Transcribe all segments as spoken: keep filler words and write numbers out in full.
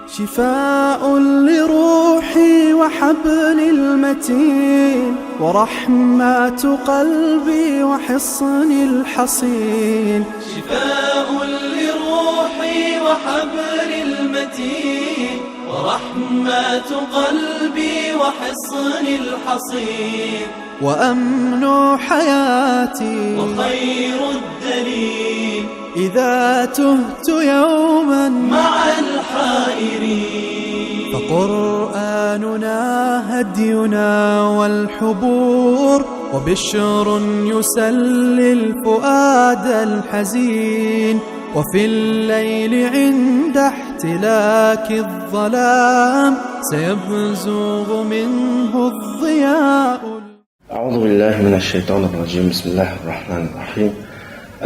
شفاء لروحي وحبل المتين، ورحمة قلبي وحصن الحصين. شفاء لروحي وحبل المتين، ورحمة قلبي وحصن الحصين. وأمن حياتي وخير الدليل، إذا تهت يوما مع الحائرين. فقرآننا هدينا والحبور، وبشر يسلي الفؤاد الحزين. وفي الليل عند احتلاك الظلام، سيبزغ منه الضياء. أعوذ بالله من الشيطان الرجيم. بسم الله الرحمن الرحيم.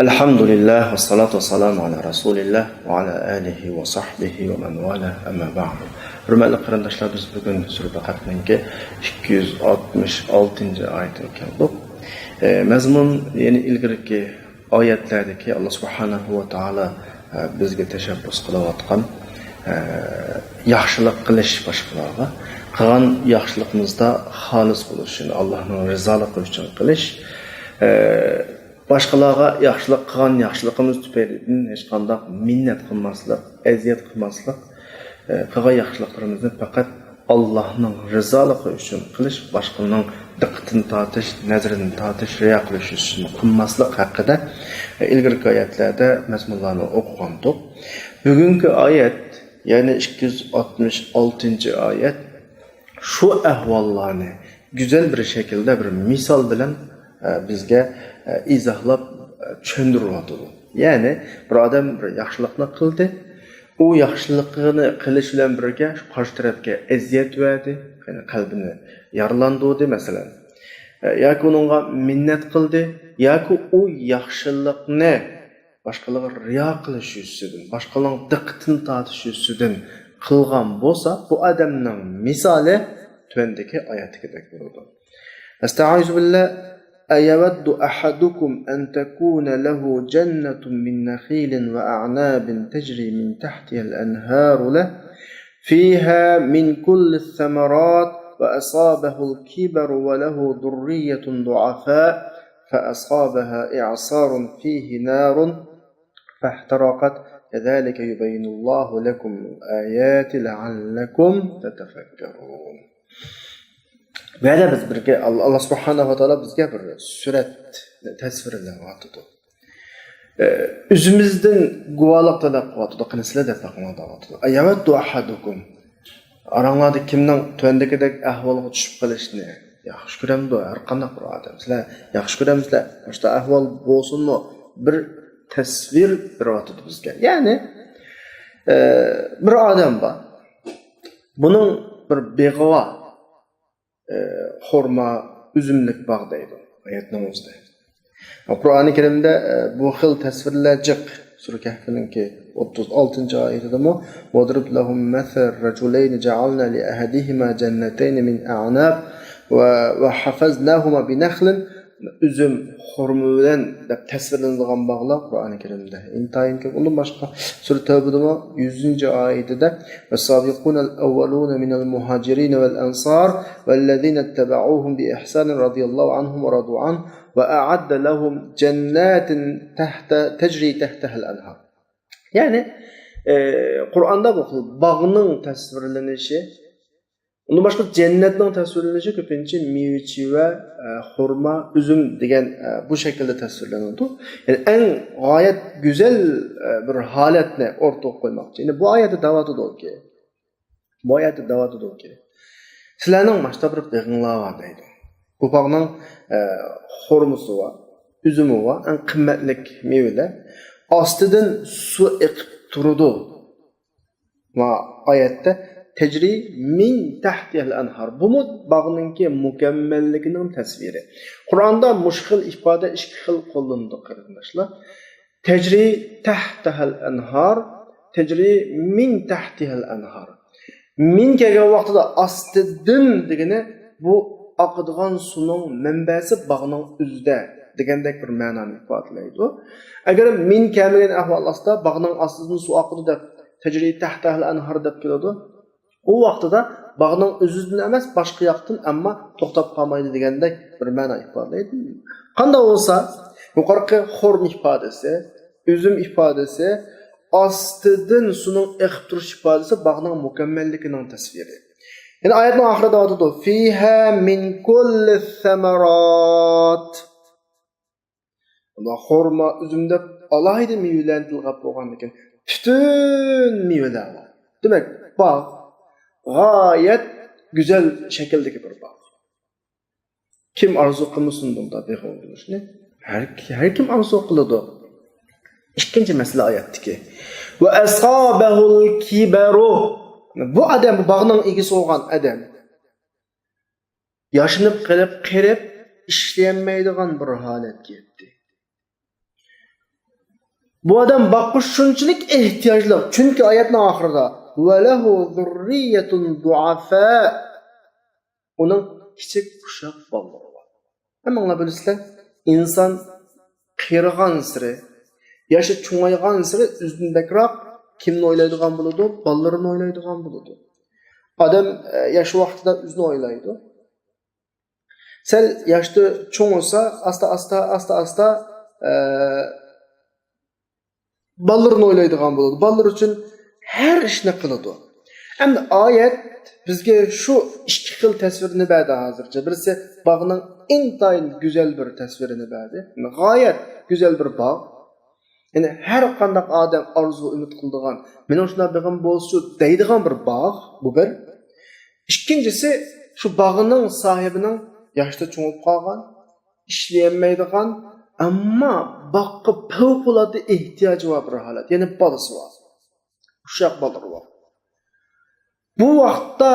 الحمد لله والصلاة والسلام على رسول الله وعلى آله وصحبه ومن والاه، أما بعد. ھۆرمەتلىك قېرىنداشلار، بىز بۈگۈن سۈرە بەقەرىنىڭكى ئىككى يۈز ئاتمىش ئالتىنچى ئايىتىگە كەلدۇق. ئە، مەزمۇن، يەنى ئىلگىرىكى ئايەتلەردىكى ئاللا سۇبھانەھۇ ۋە تائالا، ئە، بىزگە تەشەببۇس قىلىۋاتقان، ئە، ياخشىلىق قىلىش باشقىلارغا، قىلغان ياخشىلىقىمىزدا خالىس بولۇشىنى، ئاللانىڭ رىزالىقى ئۈچۈن قىلىش، ئە، باشقىلارغا ياخشىلىق، قىلغان ياخشىلىقىمىز تۈپەيلىدىن ھېچقانداق مىننەت قىلماسلىق، ئەزىيەت قىلماسلىق، ئە، قىلغان ياخشىلىقلىرىمىزنى پەقەت ئاللاھنىڭ رىزالىقى ئۈچۈن قىلىش، باشقىنىڭ دىققىتىنى تارتىش، نەزىرىنى تارتىش، رىيا قىلىش ئۈچۈن قىلماسلىق ھەققىدە، ئە، ئىلگىرىكى ئايەتلەردە مەزمۇنلارنى ئوقۇغانتۇق. بۈگۈنكى ئايەت، يەنى ئىككى يۈز ئاتمىش ئالتىنچى ئايەت شۇ ئەھۋاللارنى گۈزەل بىر شەكىلدە بىر مىسال بىلەن، ئە، بىزگە، ئە، ئىزاھلاپ، ئە، چۈشەندۈرۈۋاتىدۇ. يەنى بىر ئادەم بىر ياخشىلىقنى قىلدى، ئۇ ياخشىلىقنى قىلىش بىلەن بىرگە شۇ قارشى تەرەپكە ئەزىيەت بەردى، يەنى قەلبىنى يارىلاندۇردى، مەسىلەن. ئە، ياكى ئۇنىڭغا مىننەت قىلدى، ياكى ئۇ ياخشىلىقنى باشقىلارغا رىيا قىلىش يۈزىسىدىن، باشقىلارنىڭ دىققىتىنى تارتىش يۈزىسىدىن قىلغان بولسا، بۇ ئادەمنىڭ مىسالى تۆۋەندىكى ئايەتتىكىدەك بولىدۇ. أستعيذ بالله. أيود أحدكم أن تكون له جنة من نخيل وأعناب تجري من تحتها الأنهار له فيها من كل الثمرات وأصابه الكبر وله ذرية ضعفاء فأصابها إعصار فيه نار فاحترقت كذلك يبين الله لكم الآيات لعلكم تتفكرون. بۇ يەردە بىز بىرگە، ئاللا، ئاللا سۇبھانەھۇ ۋە تائالا بىزگە بىر سۈرەتنى تەسۋىرلەۋاتىدۇ. ئە، ئۆزىمىزدىن گۇۋاھلىق تەلەپ قىلىۋاتىدۇ، قېنى سىلەر دەپ بېقىڭلار دەۋاتىدۇ. أيود أحدكم. ئاراڭلاردا كىمنىڭ تۆۋەندىكىدەك ئەھۋالغا چۈشۈپ قېلىشنى ياخشى كۆرەمدۇ؟ ھەر قانداق بىر ئادەم. سىلەر ياخشى كۆرەمسىلەر؟ مۇشۇنداق ئەھۋال بولسۇنمۇ؟ بىر تەسۋىر بېرىۋاتىدۇ بىزگە. يەنى، ئە، بىر ئادەم بار. بۇنىڭ بىر بېغى بار. ئە، خورما، ئۈزۈملۈك باغ دەيدۇ ئايەتنىڭ ئۆزىدە. قۇرئانى كەرىمدە، ئە، بۇ خىل تەسۋىرلەر جىق. سۈرە كەھفنىڭكى ئوتتۇز ئالتىنچى ئايىتىدىمۇ، واضرب لهم مثل رجلين جعلنا لأحدهما جنتين من أعناب و-، وحففناهما بنخل، ئۈزۈم، خورما بىلەن دەپ تەسۋىرلىنىدىغان باغلار قۇرئانى كەرىمدە ئىنتايىن كۆپ. ئۇندىن باشقا سۈرە تەۋبىدىمۇ يۈزىنچى ئايىتىدە، والسابقون الأولون من المهاجرين والأنصار والذين اتبعوهم بإحسان رضي الله عنهم ورضوا عنه وأعد لهم جنات تحت، تجري تحتها الأنهار. يەنى، ئى، قۇرئاندا بۇ خىل باغنىڭ تەسۋىرلىنىشى، ئۇندىن باشقا جەننەتنىڭ تەسۋىرلىنىشى كۆپىنچە مېۋە-چېۋە، ئە، خورما، ئۈزۈم دېگەن، ئە، بۇ شەكىلدە تەسۋىرلىنىدۇ. يەنى ئەڭ غايەت گۈزەل، ئە، بىر ھالەتنى ئوتتۇرىغا قويماقچى. يەنى بۇ ئايەتتە دەۋاتىدۇكى، بۇ ئايەتتە دەۋاتىدۇكى، سىلەرنىڭ ماشتا بىر بېغىڭلار بار دەيدۇ. بۇ باغنىڭ، ئە، خورمىسى بار، ئۈزۈمى بار، ئەڭ قىممەتلىك مېۋىلەر. ئاستىدىن سۇ ئېقىپ تۇرىدۇ. ما ئايەتتە تەجرى مىن تەھتىھەل ئەنھار. بۇمۇ باغنىڭكى مۇكەممەللىكىنىڭ تەسۋىرى. قۇرئاندا مۇشۇ خىل ئىپادە ئىككى خىل قوللىنىدۇ، قېرىنداشلار. تەجرى تەھتەھەل ئەنھار، تەجرى مىن تەھتىھەل ئەنھار. مىن كەلگەن ۋاقتىدا ئاستىدىن دېگىنى بۇ ئاقىدىغان سۇنىڭ مەنبەسى باغنىڭ ئۆزىدە دېگەندەك بىر مەنانى ئىپادىلەيدۇ. ئەگەر مىن كەلمىگەن ئەھۋال ئاستىدا باغنىڭ ئاستىدىن سۇ ئاقىدۇ دەپ تەجرى تەھتەھىل ئەنھار دەپ كېلىدۇ. ئۇ ۋاقتىدا باغنىڭ ئۆزىدىن ئەمەس، باشقا ياقتىن، ئەمما توختاپ قالمايدۇ دېگەندەك بىر مەنا ئىپادىلەيدۇ. قانداق بولسا، يۇقىرىقى خورما ئىپادىسى، ئۈزۈم ئىپادىسى، ئاستىدىن سۇنىڭ ئېقىپ تۇرۇش ئىپادىسى باغنىڭ مۇكەممەللىكىنىڭ تەسۋىرى. يەنە ئايەتنىڭ ئاخىرىدا دەۋاتىدۇ، فىھا مىن كۇللى سەمەرات. خورما، ئۈزۈم دەپ ئالاھىدە مېۋىلەرنى تىلغا ئېلىپ بولغاندىكىن، پۈتۈن مېۋىلەر بار. دېمەك، باغ غايەت گۈزەل شەكىلدىكى بىر باغ. كىم ئارزۇ قىلمىسۇن بۇندا بېغىۋ بولۇشنى؟ ھەر، ھەر كىم ئارزۇ قىلىدۇ. ئىككىنچى مەسىلە ئايەتتىكى، ۋە ئەسابەھۇل كىبەرۇ. بۇ ئادەم، بۇ باغنىڭ ئىگىسى بولغان ئادەم ياشىنىپ قېلىپ، قېرىپ، ئىشلىيەلمەيدىغان بىر ھالەتكە يەتتى. بۇ ئادەم باغقا شۇنچىلىك ئېھتىياجلىق، چۈنكى ئايەتنىڭ ئاخىرىدا، ۋە لەھۇ زۇررىيەتۇن دۇئەفا، ئۇنىڭ كىچىك ئۇششاق بالىلىرى بار. ھەممىڭلار بىلىسىلەر، ئىنسان قېرىغانسېرى، ياشى چوڭايغانسېرى ئۆزىدىن بەكرەك كىمنى ئويلايدىغان بولىدۇ؟ بالىلىرىنى ئويلايدىغان بولىدۇ. ئادەم، ئە، ياش ۋاقتىدا ئۆزىنى ئويلايدۇ. سەل ياشتا چوڭ بولسا، ئاستا-ئاستا، ئاستا-ئاستا، ئە، بالىلىرىنى ئويلايدىغان بولىدۇ. بالىلىرى ئۈچۈن ھەر ئىشنى قىلىدۇ. ئەمدى ئايەت بىزگە شۇ ئىككى خىل تەسۋىرنى بەردى ھازىرچە. بىرسى باغنىڭ ئىنتايىن گۈزەل بىر تەسۋىرىنى بەردى. غايەت گۈزەل بىر باغ. يەنى ھەر قانداق ئادەم ئارزۇ، ئۈمىد قىلىدىغان، مېنىڭ شۇنداق بېغىم بولسىچۇ دەيدىغان بىر باغ. بۇ بىر. ئىككىنچىسى، شۇ باغنىڭ ساھىبىنىڭ ياشتا چوڭىيىپ قالغان، ئىشلىيەلمەيدىغان، ئەمما باغقا پەۋقۇلئاددە ئېھتىياجى بار بىر ھالەت، يەنى بالىسى بار. ئۇششاق بالىلىرى بار. بۇ ۋاقىتتا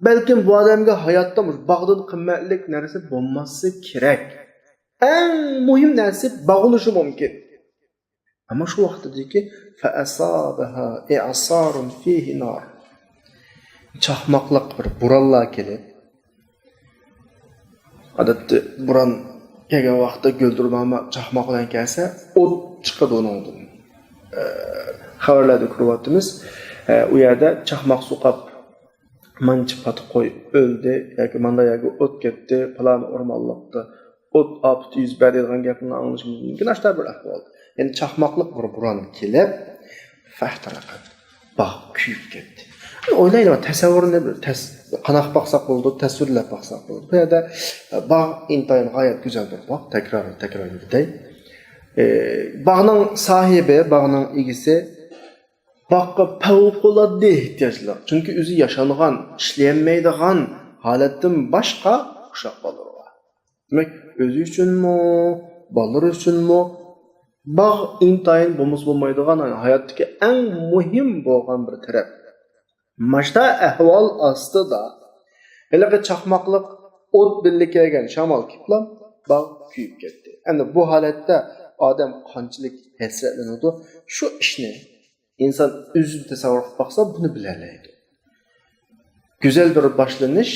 بەلكىم بۇ ئادەمگە ھاياتتا مۇشۇ باغدىن قىممەتلىك نەرسە بولماسلىقى كېرەك. ئەڭ مۇھىم نەرسە باغ بولۇشى مۇمكىن. ئەمما شۇ ۋاقىتتىكى فەئەسابەھا ئىئسارۇن فىھى نار. چاقماقلىق بىر بورانلار كېلىپ، ئادەتتە بوران كەلگەن ۋاقىتتا گۈلدۈرماما چاقماق بىلەن كەلسە، ئوت چىقىدۇ ئۇنىڭدىن. ئە، خەۋەرلەردە كۆرۈۋاتىمىز. ئە، ئۇ يەردە چاقماق سوقۇپ، مانچە پات قوي ئۆلدى ياكى ماندا يەرگە ئوت كەتتى، پالان ئورمانلىقتا ئوت ئاپىتى يۈز بەردى دېگەن گەپنى ئاڭلىشىمىز مۇمكىن. ئاشۇنداق بىر ئەھۋال. يەنى چاقماقلىق بىر بوران كېلىپ، فەھتەرەقەت. باغ كۆيۈپ كەتتى. ئويلايلى، تەسەۋۋۇرنى بىر تەس-، قانداق باقساق بولىدۇ، تەسۋىرلەپ باقساق بولىدۇ. بۇ يەردە، ئە، باغ ئىنتايىن غايەت گۈزەل بىر باغ. تەكرار، تەكرار ئېيتاي. ئە، باغنىڭ ساھىبى، باغنىڭ ئىگىسى باغقا پەۋقۇلئاددە ئېھتىياجلىق. چۈنكى ئۆزى ياشانغان، ئىشلىيەلمەيدىغان ھالەتتىن باشقا ئۇششاق بالىلىرى بار. دېمەك، ئۆزى ئۈچۈنمۇ، بالىلىرى ئۈچۈنمۇ باغ ئىنتايىن بولمىسا بولمايدىغان، ھاياتتىكى ئەڭ مۇھىم بولغان بىر تەرەپ. ماشتا ئەھۋال ئاستىدا ھېلىقى چاقماقلىق ئوت بىللە كەلگەن شامال كېلىپلا باغ كۆيۈپ كەتتى. ئەمدى بۇ ھالەتتە ئادەم قانچىلىك ھەسرەتلىنىدۇ. شۇ ئىشنى ئىنسان ئۆزى تەسەۋۋۇر قىلىپ باقسا، بۇنى بىلەلەيدۇ. گۈزەل بىر باشلىنىش،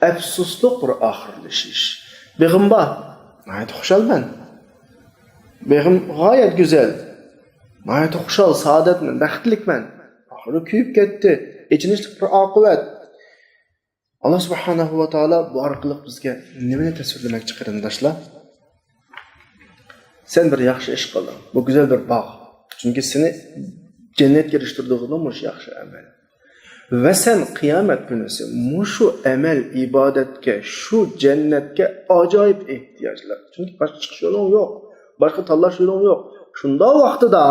ئەپسۇسلۇق بىر ئاخىرلىشىش. بېغىم بار، ناھايىتى خۇشالمەن. بېغىم غايەت گۈزەل. ناھايىتى خۇشال، سائادەتمەن، بەختلىكمەن. ئاخىرى كۆيۈپ كەتتى. ئېچىنىشلىق بىر ئاقىۋەت. ئاللا سۇبھانەھۇ ۋە تائالا بۇ ئارقىلىق بىزگە نېمىنى تەسۋىرلىمەكچى، قېرىنداشلار؟ سەن بىر ياخشى ئىش قىلدىڭ. بۇ گۈزەل بىر باغ. چۈنكى سېنى جەننەتكە ئېرىشتۈرىدىغىنى مۇشۇ ياخشى ئەمەل. ۋە سەن قىيامەت كۈنىسى مۇشۇ ئەمەل ئىبادەتكە، شۇ جەننەتكە ئاجايىپ ئېھتىياجلىق. چۈنكى باشقا چىقىش يولۇڭ يوق. باشقا تاللاش يولۇڭ يوق. شۇنداق ۋاقتىدا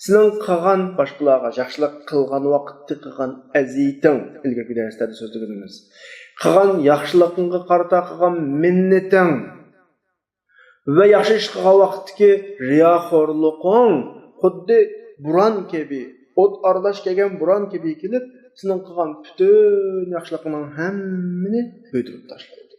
سېنىڭ قىلغان، باشقىلارغا ياخشىلىق قىلغان ۋاقىتتا قىلغان ئەزىيىتىڭ، ئىلگىرىكى دەرسلەردە سۆزلىگىنىمىز، قىلغان ياخشىلىقىڭغا قارىتا قىلغان مىننىتىڭ، ۋە ياخشى ئىش قىلغان ۋاقىتتىكى رىياخورلۇقۇڭ خۇددى بوران كەبى، ئوت ئارىلاش كەلگەن بوران كەبى كېلىپ، سېنىڭ قىلغان پۈتۈن ياخشىلىقىڭنىڭ ھەممىنى كۆيدۈرۈپ تاشلايدۇ.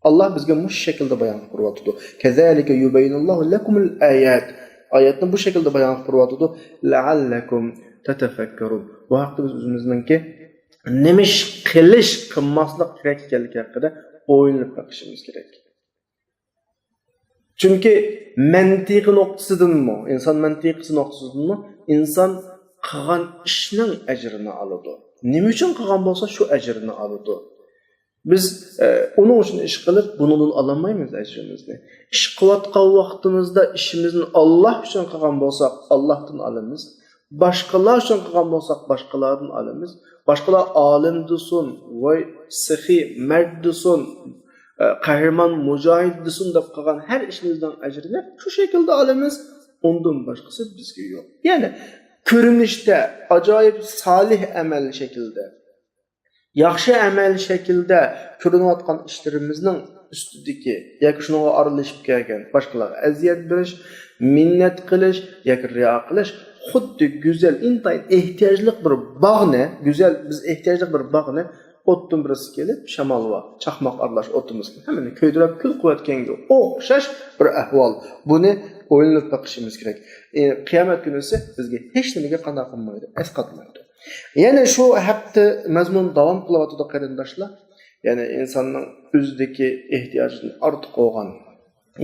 ئاللا بىزگە مۇشۇ شەكىلدە بايان قىلىپ بېرىۋاتىدۇ. كەزالىكە يۇبەييىنۇللاھۇ لەكۇمۇل ئايات. ئايەتنى بۇ شەكىلدە بايان قىلىپ بېرىۋاتىدۇ. لەئەللەكۇم تەتەفەككەرۇن. بۇ ھەقتە بىز ئۆزىمىزنىڭكى نېمە ئىش قىلىش، قىلماسلىق كېرەك ئىكەنلىكى ھەققىدە ئويلىنىپ بېقىشىمىز كېرەك. چۈنكى مەنتىقى نۇقتىسىدىنمۇ، ئىنسان مەنتىقىسى نۇقتىسىدىنمۇ ئىنسان قىلغان ئىشنىڭ ئەجرىنى ئالىدۇ. نېمە ئۈچۈن قىلغان بولسا، شۇ ئەجرىنى ئالىدۇ. بىز، ئە، ئۇنىڭ ئۈچۈن ئىش قىلىپ، بۇنىڭدىن ئالالمايمىز ئەجرىمىزنى. ئىش قىلىۋاتقان ۋاقتىمىزدا ئىشىمىزنى ئاللا ئۈچۈن قىلغان بولساق، ئاللاھتىن ئالىمىز. باشقىلار ئۈچۈن قىلغان بولساق، باشقىلاردىن ئالىمىز. باشقىلار ئالىم دېسۇن، ۋاي سېخىي مەرد دېسۇن، ئە، قەھرىمان مۇجاھىد دېسۇن دەپ قىلغان ھەر ئىشىمىزنىڭ ئەجرىنى شۇ شەكىلدە ئالىمىز. ئۇندىن باشقىسى بىزگە يوق. يەنى كۆرۈنۈشتە ئاجايىپ سالىھ ئەمەل شەكلىدە، ياخشى ئەمەل شەكلىدە كۆرۈنۈۋاتقان ئىشلىرىمىزنىڭ ئۈستىدىكى ياكى شۇنىڭغا ئارىلىشىپ كەلگەن باشقىلارغا ئەزىيەت بېرىش، مىننەت قىلىش ياكى رىيا قىلىش خۇددى گۈزەل، ئىنتايىن ئېھتىياجلىق بىر باغنى، گۈزەل، بىز ئېھتىياجلىق بىر باغنى ئوتتىن بىرسى كېلىپ، شامال ۋە چاقماق ئارىلاش ئوتىمىزنى ھەممىنى كۆيدۈرۈپ كۈل قىلىۋەتكەنگە ئوخشاش بىر ئەھۋال. بۇنى ئويلىنىپ بېقىشىمىز كېرەك. ئى، قىيامەت كۈنىسى بىزگە ھېچ نېمىگە قانداق قىلمايدۇ، ئەسقاتمايدۇ. يەنە شۇ ھەقتە مەزمۇن داۋام قىلىۋاتىدۇ، قېرىنداشلار. يەنى ئىنساننىڭ ئۆزىدىكى ئېھتىياجدىن ئارتۇق بولغان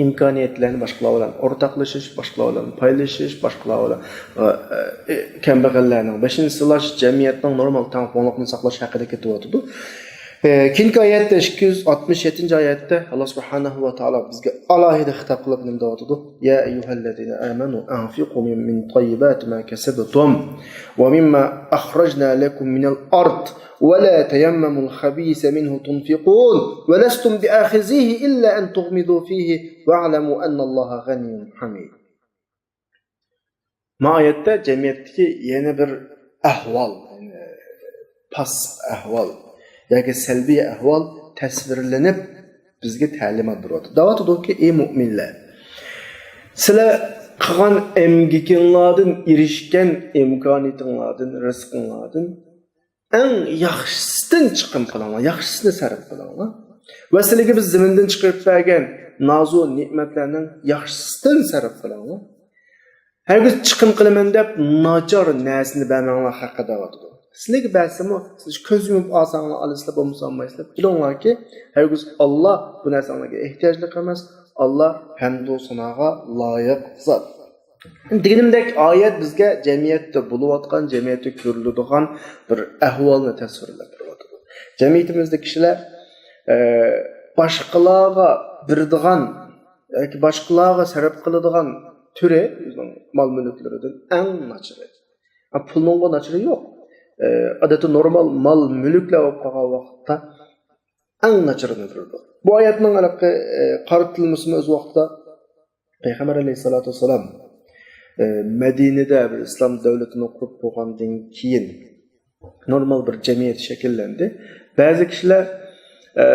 ئىمكانىيەتلەرنى باشقىلار بىلەن ئورتاقلىشىش، باشقىلار بىلەن پايلىشىش، باشقىلار بىلەن، ئە، ئە، كەمبەغەللەرنىڭ بېشىنى سىلاش، جەمئىيەتنىڭ نورمال تەڭپۇڭلۇقىنى ساقلاش ھەققىدە كېتىۋاتىدۇ. ئە، كېيىنكى ئايەتتە، ئىككى يۈز ئاتمىش يەتتىنچى ئايەتتە، ئاللا سۇبھانەھۇ ۋە تائالا بىزگە ئالاھىدە خىتاب قىلىپ نېمە دەۋاتىدۇ؟ يا أيها الذين آمنوا أنفقوا من، من طيبات ما كسبتم ومما أخرجنا لكم من الأرض ولا تيمموا الخبيث منه تنفقون ولستم بآخذيه إلا أن تغمضوا فيه واعلموا أن الله غني حميد. ما ئايەتتە جەمئىيەتتىكى يەنە بىر ئەھۋال، يەنى پاس ئەھۋال ياكى سەلبىي ئەھۋال تەسۋىرلىنىپ، بىزگە تەلىمات بېرىۋاتىدۇ. دەۋاتىدۇكى، ئى مۇئمىنلار، سىلەر قىلغان ئەمگىكىڭلاردىن، ئېرىشكەن ئىمكانىيىتىڭلاردىن، رىزقىڭلاردىن ئەڭ ياخشىسىدىن چىقىم قىلىڭلار، ياخشىسىنى سەرپ قىلىڭلار. ۋە سىلەرگە بىز زېمىندىن چىقىرىپ بەرگەن نازۇ نېمەتلەرنىڭ ياخشىسىدىن سەرپ قىلىڭلار. ھەرگىز چىقىم قىلىمەن دەپ ناچار نەرسىنى بەرمەڭلار خەققە دەۋاتىدۇ. سىلەرگە بەرسىمۇ، سىز كۆز يۇمۇپ ئالساڭلار ئالىسىلەر، بولمىسا ئالمايسىلەر. بىلىڭلاركى، ھەرگىز ئاللا بۇ نەرسىلەرگە ئېھتىياجلىق ئەمەس. ئاللا ھەمدۇ ساناغا لايىق زات. دېگىنىمدەك، ئايەت بىزگە جەمئىيەتتە بولۇۋاتقان، جەمئىيەتتە كۆرۈلىدىغان بىر ئەھۋالنى تەسۋىرلەپ بېرىۋاتىدۇ. جەمئىيىتىمىزدە كىشىلەر، ئە، باشقىلارغا بېرىدىغان ياكى باشقىلارغا سەرپ قىلىدىغان تۈرى ئۆزىنىڭ مال-مۈلۈكلىرىدىن ئەڭ ناچىرى. ھە، پۇلنىڭغۇ ناچىرى يوق. ئە، ئادەتتە نورمال مال-مۈلۈكلەر بولۇپ قالغان ۋاقىتتا ئەڭ ناچىرىنى بېرىدۇ. بۇ ئايەتنىڭ ھېلىقى، ئە، قارىتىلمىسىمۇ ئۆز ۋاقتىدا پەيغەمبەر ئەلەيھىسسالاتۇ ۋەسسالام، ئە، مەدىنىدە بىر ئىسلام دۆلىتىنى قۇرۇپ بولغاندىن كېيىن نورمال بىر جەمئىيەت شەكىللەندى. بەزى كىشىلەر، ئە،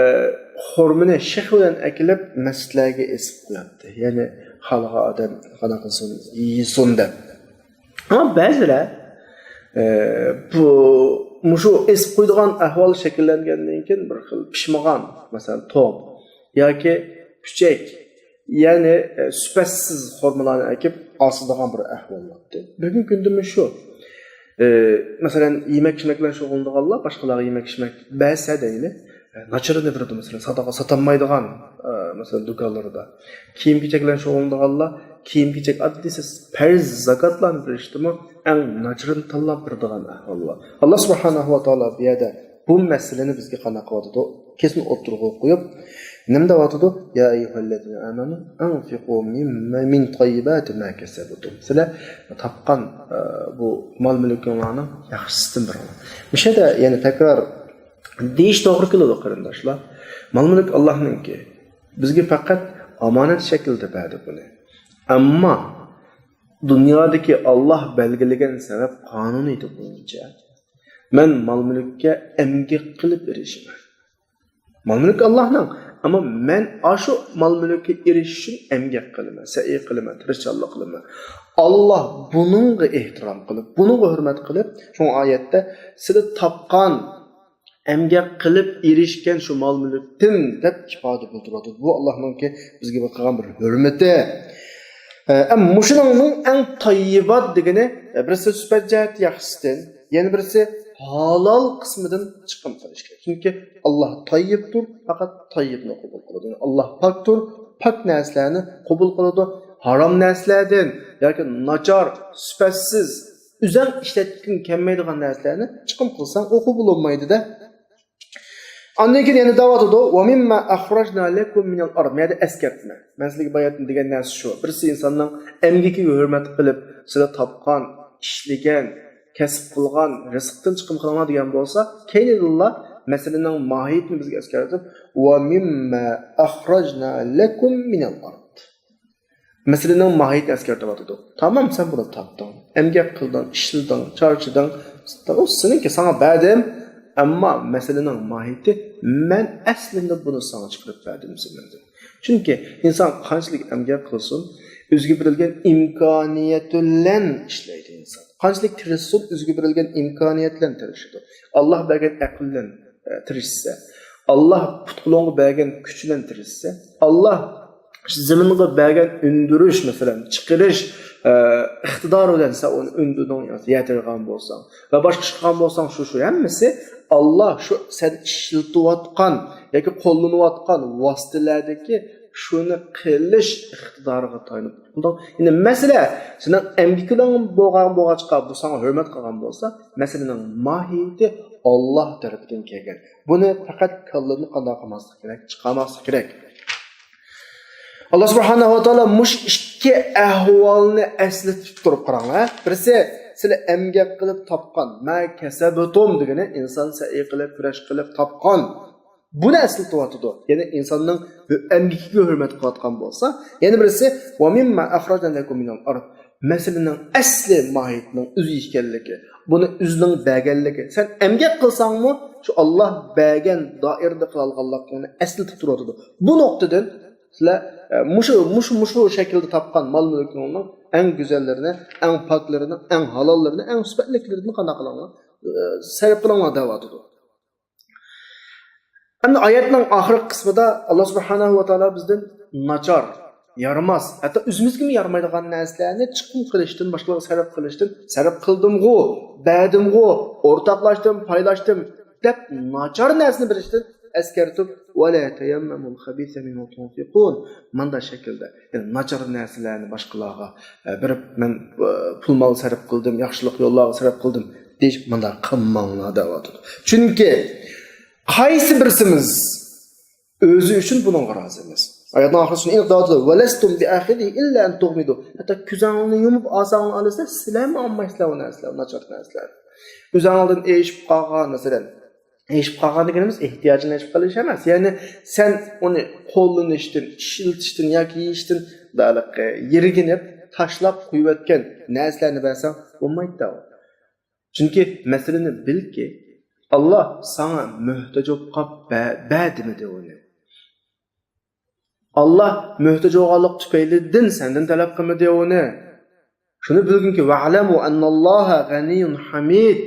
خورمىنى شېخى بىلەن ئەكېلىپ مەسچىتلەرگە ئېسىپ قوياتتى. يەنى خالىغان ئادەم قانداق قىلسۇن، يېسۇن دەپ. ئەمما بەزىلەر، ئە، بۇ، مۇشۇ ئېسىپ قويىدىغان ئەھۋال شەكىللەنگەندىن كېيىن بىر خىل پىشمىغان، مەسىلەن، توم ياكى پۈچەك، يەنى، ئە، سۈپەتسىز خورمىلارنى ئەكىپ ئاسىدىغان بىر ئەھۋال بولاتتى. بۈگۈنكى كۈندىمۇ شۇ. ئە، مەسىلەن، يېمەك-ئىچمەك بىلەن شۇغۇللىنىدىغانلار باشقىلارغا يېمەك-ئىچمەك بەرسە دەيلى، ئە، ناچىرىنى بېرىدۇ، مەسىلەن، ساداقا ساتالمايدىغان، ئە، مەسىلەن، دۇكانلىرىدا. كىيىم-كېچەك بىلەن شۇغۇللىنىدىغانلار كىيىم-كېچەك، ئاددىيسى پەرز زاكاتلارنى بېرىشتىمۇ ئەڭ ناچىرىنى تاللاپ بېرىدىغان ئەھۋال بار. ئاللا سۇبھانەھۇ ۋە تائالا بۇ يەردە بۇ مەسىلىنى بىزگە قانداق قىلىۋاتىدۇ؟ كېسىن ئوتتۇرىغا قويۇپ، نېمە دەۋاتىدۇ؟ يا أيها الذين آمنوا أنفقوا مما، من طيبات ما كسبتم. سىلەر تاپقان، ئە، بۇ مال-مۈلكۈڭلارنىڭ ياخشىسىدىن بېرىڭلار. مۇشۇ يەردە يەنە تەكرار دېيىش توغرا كېلىدۇ، قېرىنداشلار. مال-مۈلۈك ئاللانىڭكى. بىزگە پەقەت ئامانەت شەكلىدە بەردى بۇنى. ئەمما دۇنيادىكى ئاللا بەلگىلىگەن سەۋەب قانۇنىيىتى بويىچە مەن مال-مۈلۈككە ئەمگەك قىلىپ ئېرىشىمەن. مال-مۈلۈك ئاللانىڭ، ئەمما مەن ئاشۇ مال-مۈلۈككە ئېرىشىش ئۈچۈن ئەمگەك قىلىمەن، سەئي قىلىمەن، تىرىشچانلىق قىلىمەن. ئاللا بۇنىڭغا ئېھتىرام قىلىپ، بۇنىڭغا ھۆرمەت قىلىپ، شۇڭا ئايەتتە سىلەر تاپقان ئەمگەك قىلىپ ئېرىشكەن شۇ مال-مۈلۈكتىن دەپ ئىپادە بىلدۈرۈۋاتىدۇ. بۇ ئاللانىڭكى بىزگە بىر قىلغان بىر ھۆرمىتى. ئە، ئەم، مۇشۇنىڭنىڭ ئەڭ تايىبات دېگىنى، ئە، بىرسى سۈپەت جەھەتتە ياخشىسىدىن، يەنە بىرسى ھالال قىسمىدىن چىقىم قىلىش كېرەك. چۈنكى ئاللا تايىبتۇر، پەقەت تايىبنى قوبۇل قىلىدۇ. يەنى ئاللا پاكتۇر، پاك نەرسىلەرنى قوبۇل قىلىدۇ. ھارام نەرسىلەردىن ياكى ناچار، سۈپەتسىز، ئۆزەڭ ئىشلەتكۈڭ كەلمەيدىغان نەرسىلەرنى چىقىم قىلساڭ، ئوقۇ بولالمايدۇ-دە. ئاندىن كېيىن يەنە دەۋاتىدۇ، «ومما أخرجنا لكم من الأرض». بۇ يەردە ئەسكەرتمە. مەن سىلەرگە باياتىن دېگەن نەرسە شۇ. بىرسى ئىنساننىڭ ئەمگىكىگە ھۆرمەت قىلىپ، سىلەر تاپقان، ئىشلىگەن، كەسىپ قىلغان رىزىقتىن چىقىم قىلىڭلار دېگەن بولسا، كەينىدىنلا مەسىلىنىڭ ماھىيىتىنى بىزگە ئەسكەرتىپ، «ومما أخرجنا لكم من الأرض». مەسىلىنىڭ ماھىيىتىنى ئەسكەرتىۋاتىدۇ. تامام، سەن بۇنى تاپتىڭ، ئەمگەك قىلدىڭ، ئىشلىدىڭ، چارچىدىڭ. ئۇ سېنىڭكى، ساڭا بەردىم. ئەمما مەسىلىنىڭ ماھىيىتى، مەن ئەسلىدە بۇنى ساڭا چىقىرىپ بەردىم زېمىندىن. چۈنكى ئىنسان قانچىلىك ئەمگەك قىلسۇن، ئۆزىگە بېرىلگەن ئىمكانىيەت بىلەن ئىشلەيدۇ ئىنسان. قانچىلىك تىرىشسۇن، ئۆزىگە بېرىلگەن ئىمكانىيەت بىلەن تىرىشىدۇ. ئاللا بەرگەن ئەقىل بىلەن، ئە، تىرىشسە، ئاللا پۇت-قولۇڭغا بەرگەن كۈچ بىلەن تىرىشسە، ئاللا زېمىنغا بەرگەن ئۈندۈرۈش، مەسىلەن، چىقىرىش، ئە، ئىقتىدارى بىلەن سەن ئۇنى ئۈندۈردۈڭ ياكى يەتۈرگەن بولساڭ ۋە باشقا ئىش قىلغان بولساڭ، شۇ، شۇ ھەممىسى ئاللا شۇ سەن ئىشلىتىۋاتقان ياكى قوللىنىۋاتقان ۋاسىتىلەردىكى شۇنى قىلىش ئىقتىدارىغا تايىنىپ. يەنى مەسىلە سېنىڭ ئەمگىكىڭ بولغان بولغاچقا، بۇ ساڭا ھۆرمەت قىلغان بولسا، مەسىلىنىڭ ماھىيىتى ئاللا تەرىپىدىن كەلگەن. بۇنى پەقەت كاللىدىن قانداق قىلماسلىق كېرەك؟ چىقارماسلىق كېرەك. ئاللا سۇبھانەھۇ ۋە تائالا مۇشۇ ئىككى ئەھۋالنى ئەسلىتىپ تۇرۇپ قاراڭلار. بىرسى، سىلەر ئەمگەك قىلىپ تاپقان، ما كەسەبتۇم دېگىنى ئىنسان سەئي قىلىپ، كۈرەش قىلىپ تاپقان. بۇنى ئەسلىتىۋاتىدۇ. يەنى ئىنساننىڭ ئەمگىكىگە ھۆرمەت قىلىۋاتقان بولسا، يەنە بىرسى، ۋە مىمما ئەخرەجنە لەكۇم مىنەل ئەرد. مەسىلىنىڭ ئەسلى ماھىيىتىنىڭ ئۆزى ئىكەنلىكى، بۇنى ئۆزىنىڭ بەرگەنلىكى. سەن ئەمگەك قىلساڭمۇ، شۇ ئاللا بەرگەن دائىرىدە قىلالىغانلىقىڭنى ئەسلىتىپ تۇرۇۋاتىدۇ. بۇ نۇقتىدىن سىلەر، ئە، مۇشۇ، مۇشۇ، مۇشۇ شەكىلدە تاپقان مال-مۈلكىڭنىڭ ئەڭ گۈزەللىرىنى، ئەڭ پاكلىرىنى، ئەڭ ھالاللىرىنى، ئەڭ سۈپەتلىكلىرىنى قانداق قىلىڭلار؟ ئە، سەرپ قىلىڭلار دەۋاتىدۇ. ئەمدى ئايەتنىڭ ئاخىرقى قىسمىدا ئاللا سۇبھانەھۇ ۋە تائالا بىزدىن ناچار، يارىماس، ھەتتا ئۆزىمىزگىمۇ يارىمايدىغان نەرسىلەرنى چىقىم قىلىشتىن، باشقىلارغا سەرپ قىلىشتىن، سەرپ قىلدىمغۇ، بەردىمغۇ، ئورتاقلاشتىم، پايلاشتىم دەپ ناچار نەرسىنى بېرىشتىن ئەسكەرتىپ، ۋەلا تەيەممەمۇل خەبىسە مىنھۇ تۇنفىقۇن. مانداق شەكىلدە، يەنى ناچار نەرسىلەرنى باشقىلارغا، ئە، بېرىپ، مەن، ئە، پۇل مال سەرپ قىلدىم، ياخشىلىق يوللارغا سەرپ قىلدىم دېيىش، مانداق قىلماڭلار دەۋاتىدۇ. چۈنكى قايسى بىرسىمىز ئۆزى ئۈچۈن بۇنىڭغا رازى ئەمەس. ئايەتنىڭ ئاخىرىسىنى ئېنىق دەۋاتىدۇ، ۋەلەستۇم بىئاخىزىھى ئىللا ئەن تۇغمىدۇ. ھەتتا كۆزۈڭلارنى يۇمۇپ ئالساڭلار ئالىسىلەر، سىلەرمۇ ئالمايسىلەر ئۇ نەرسىلەرنى، ناچار نەرسىلەرنى. ئۆزۈڭلاردىن ئېشىپ قالغان، مەسىلەن، ئېشىپ قالغان دېگىنىمىز ئېھتىياجىنى ئېشىپ قېلىش ئەمەس. يەنى سەن ئۇنى قوللىنىشتىن، ئىشلىتىشتىن ياكى يېيىشتىن يىرگىنىپ، تاشلاپ قويۇۋەتكەن نەرسىلەرنى بەرسەڭ بولمايدۇ. چۈنكى مەسىلىنى بىلكى، ئاللا ساڭا مۆھتاج بولۇپ قاپ بە-، بەردىمىدى ئۇنى؟ ئاللا مۆھتاج بولغانلىق تۈپەيلىدىن سەندىن تەلەپ قىلمىدى ئۇنى. شۇنى بىلگىنكى، ۋەئلەمۇ ئەننەللاھە غەنىييۇن ھەمىد.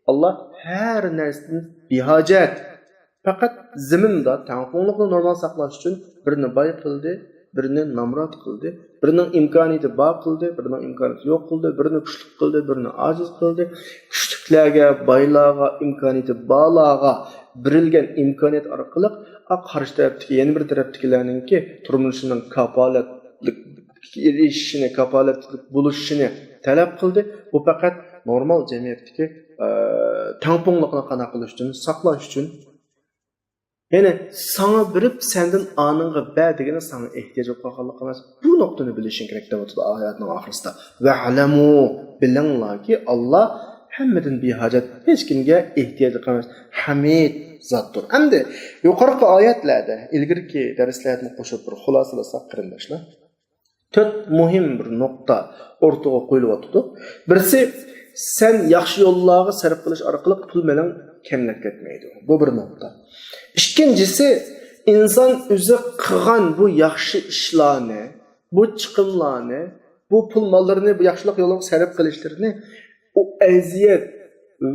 ئاللا ھەر نەرسىدىن بىھاجەت. پەقەت زېمىندا تەڭپۇڭلۇقنى نورمال ساقلاش ئۈچۈن بىرىنى باي قىلدى، بىرىنى نامرات قىلدى، بىرىنىڭ ئىمكانىيىتى بار قىلدى، بىرىنىڭ ئىمكانىيىتى يوق قىلدى، بىرىنى كۈچلۈك قىلدى، بىرىنى ئاجىز قىلدى. كۈچلۈكلەرگە، بايلارغا، ئىمكانىيىتى بارلارغا بېرىلگەن ئىمكانىيەت ئارقىلىق، ئا، قارشى تەرەپتىكى، يەنە بىر تەرەپتىكىلەرنىڭكى تۇرمۇشىنىڭ كاپالەتلىك ئېرىشىشىنى، كاپالەتلىك بولۇشىنى تەلەپ قىلدى. بۇ پەقەت نورمال جەمئىيەتتىكى، ئە، تەڭپۇڭلۇقنى قانداق قىلىش ئۈچۈن، ساقلاش ئۈچۈن. يەنى ساڭا بېرىپ، سەندىن ئانىڭغا بەر دېگىنى ساڭا ئېھتىياج بولۇپ قالغانلىق ئەمەس. بۇ نۇقتىنى بىلىشىڭ كېرەك دەۋاتىدۇ ئايەتنىڭ ئاخىرىسىدا. ۋەئلەمۇ، بىلىڭلاركى، ئاللا ھەممىدىن بىھاجەت، ھېچكىمگە ئېھتىياجلىق ئەمەس، ھەمىد زاتتۇر. ئەمدى يۇقىرىقى ئايەتلەردە، ئىلگىرىكى دەرسلەردىن قوشۇپ بىر خۇلاسىلىساق، قېرىنداشلار، تۆت مۇھىم بىر نۇقتا ئوتتۇرىغا قويۇلۇۋاتىدۇ. بىرسى، سەن ياخشى يوللارغا سەرپ قىلىش ئارقىلىق پۇل مېلىڭ كەملەپ كەتمەيدۇ. بۇ بىر نۇقتا. ئىككىنچىسى، ئىنسان ئۆزى قىلغان بۇ ياخشى ئىشلارنى، بۇ چىقىملارنى، بۇ پۇل ماللىرىنى، بۇ ياخشىلىق يولىغا سەرپ قىلىشلىرىنى ئۇ ئەزىيەت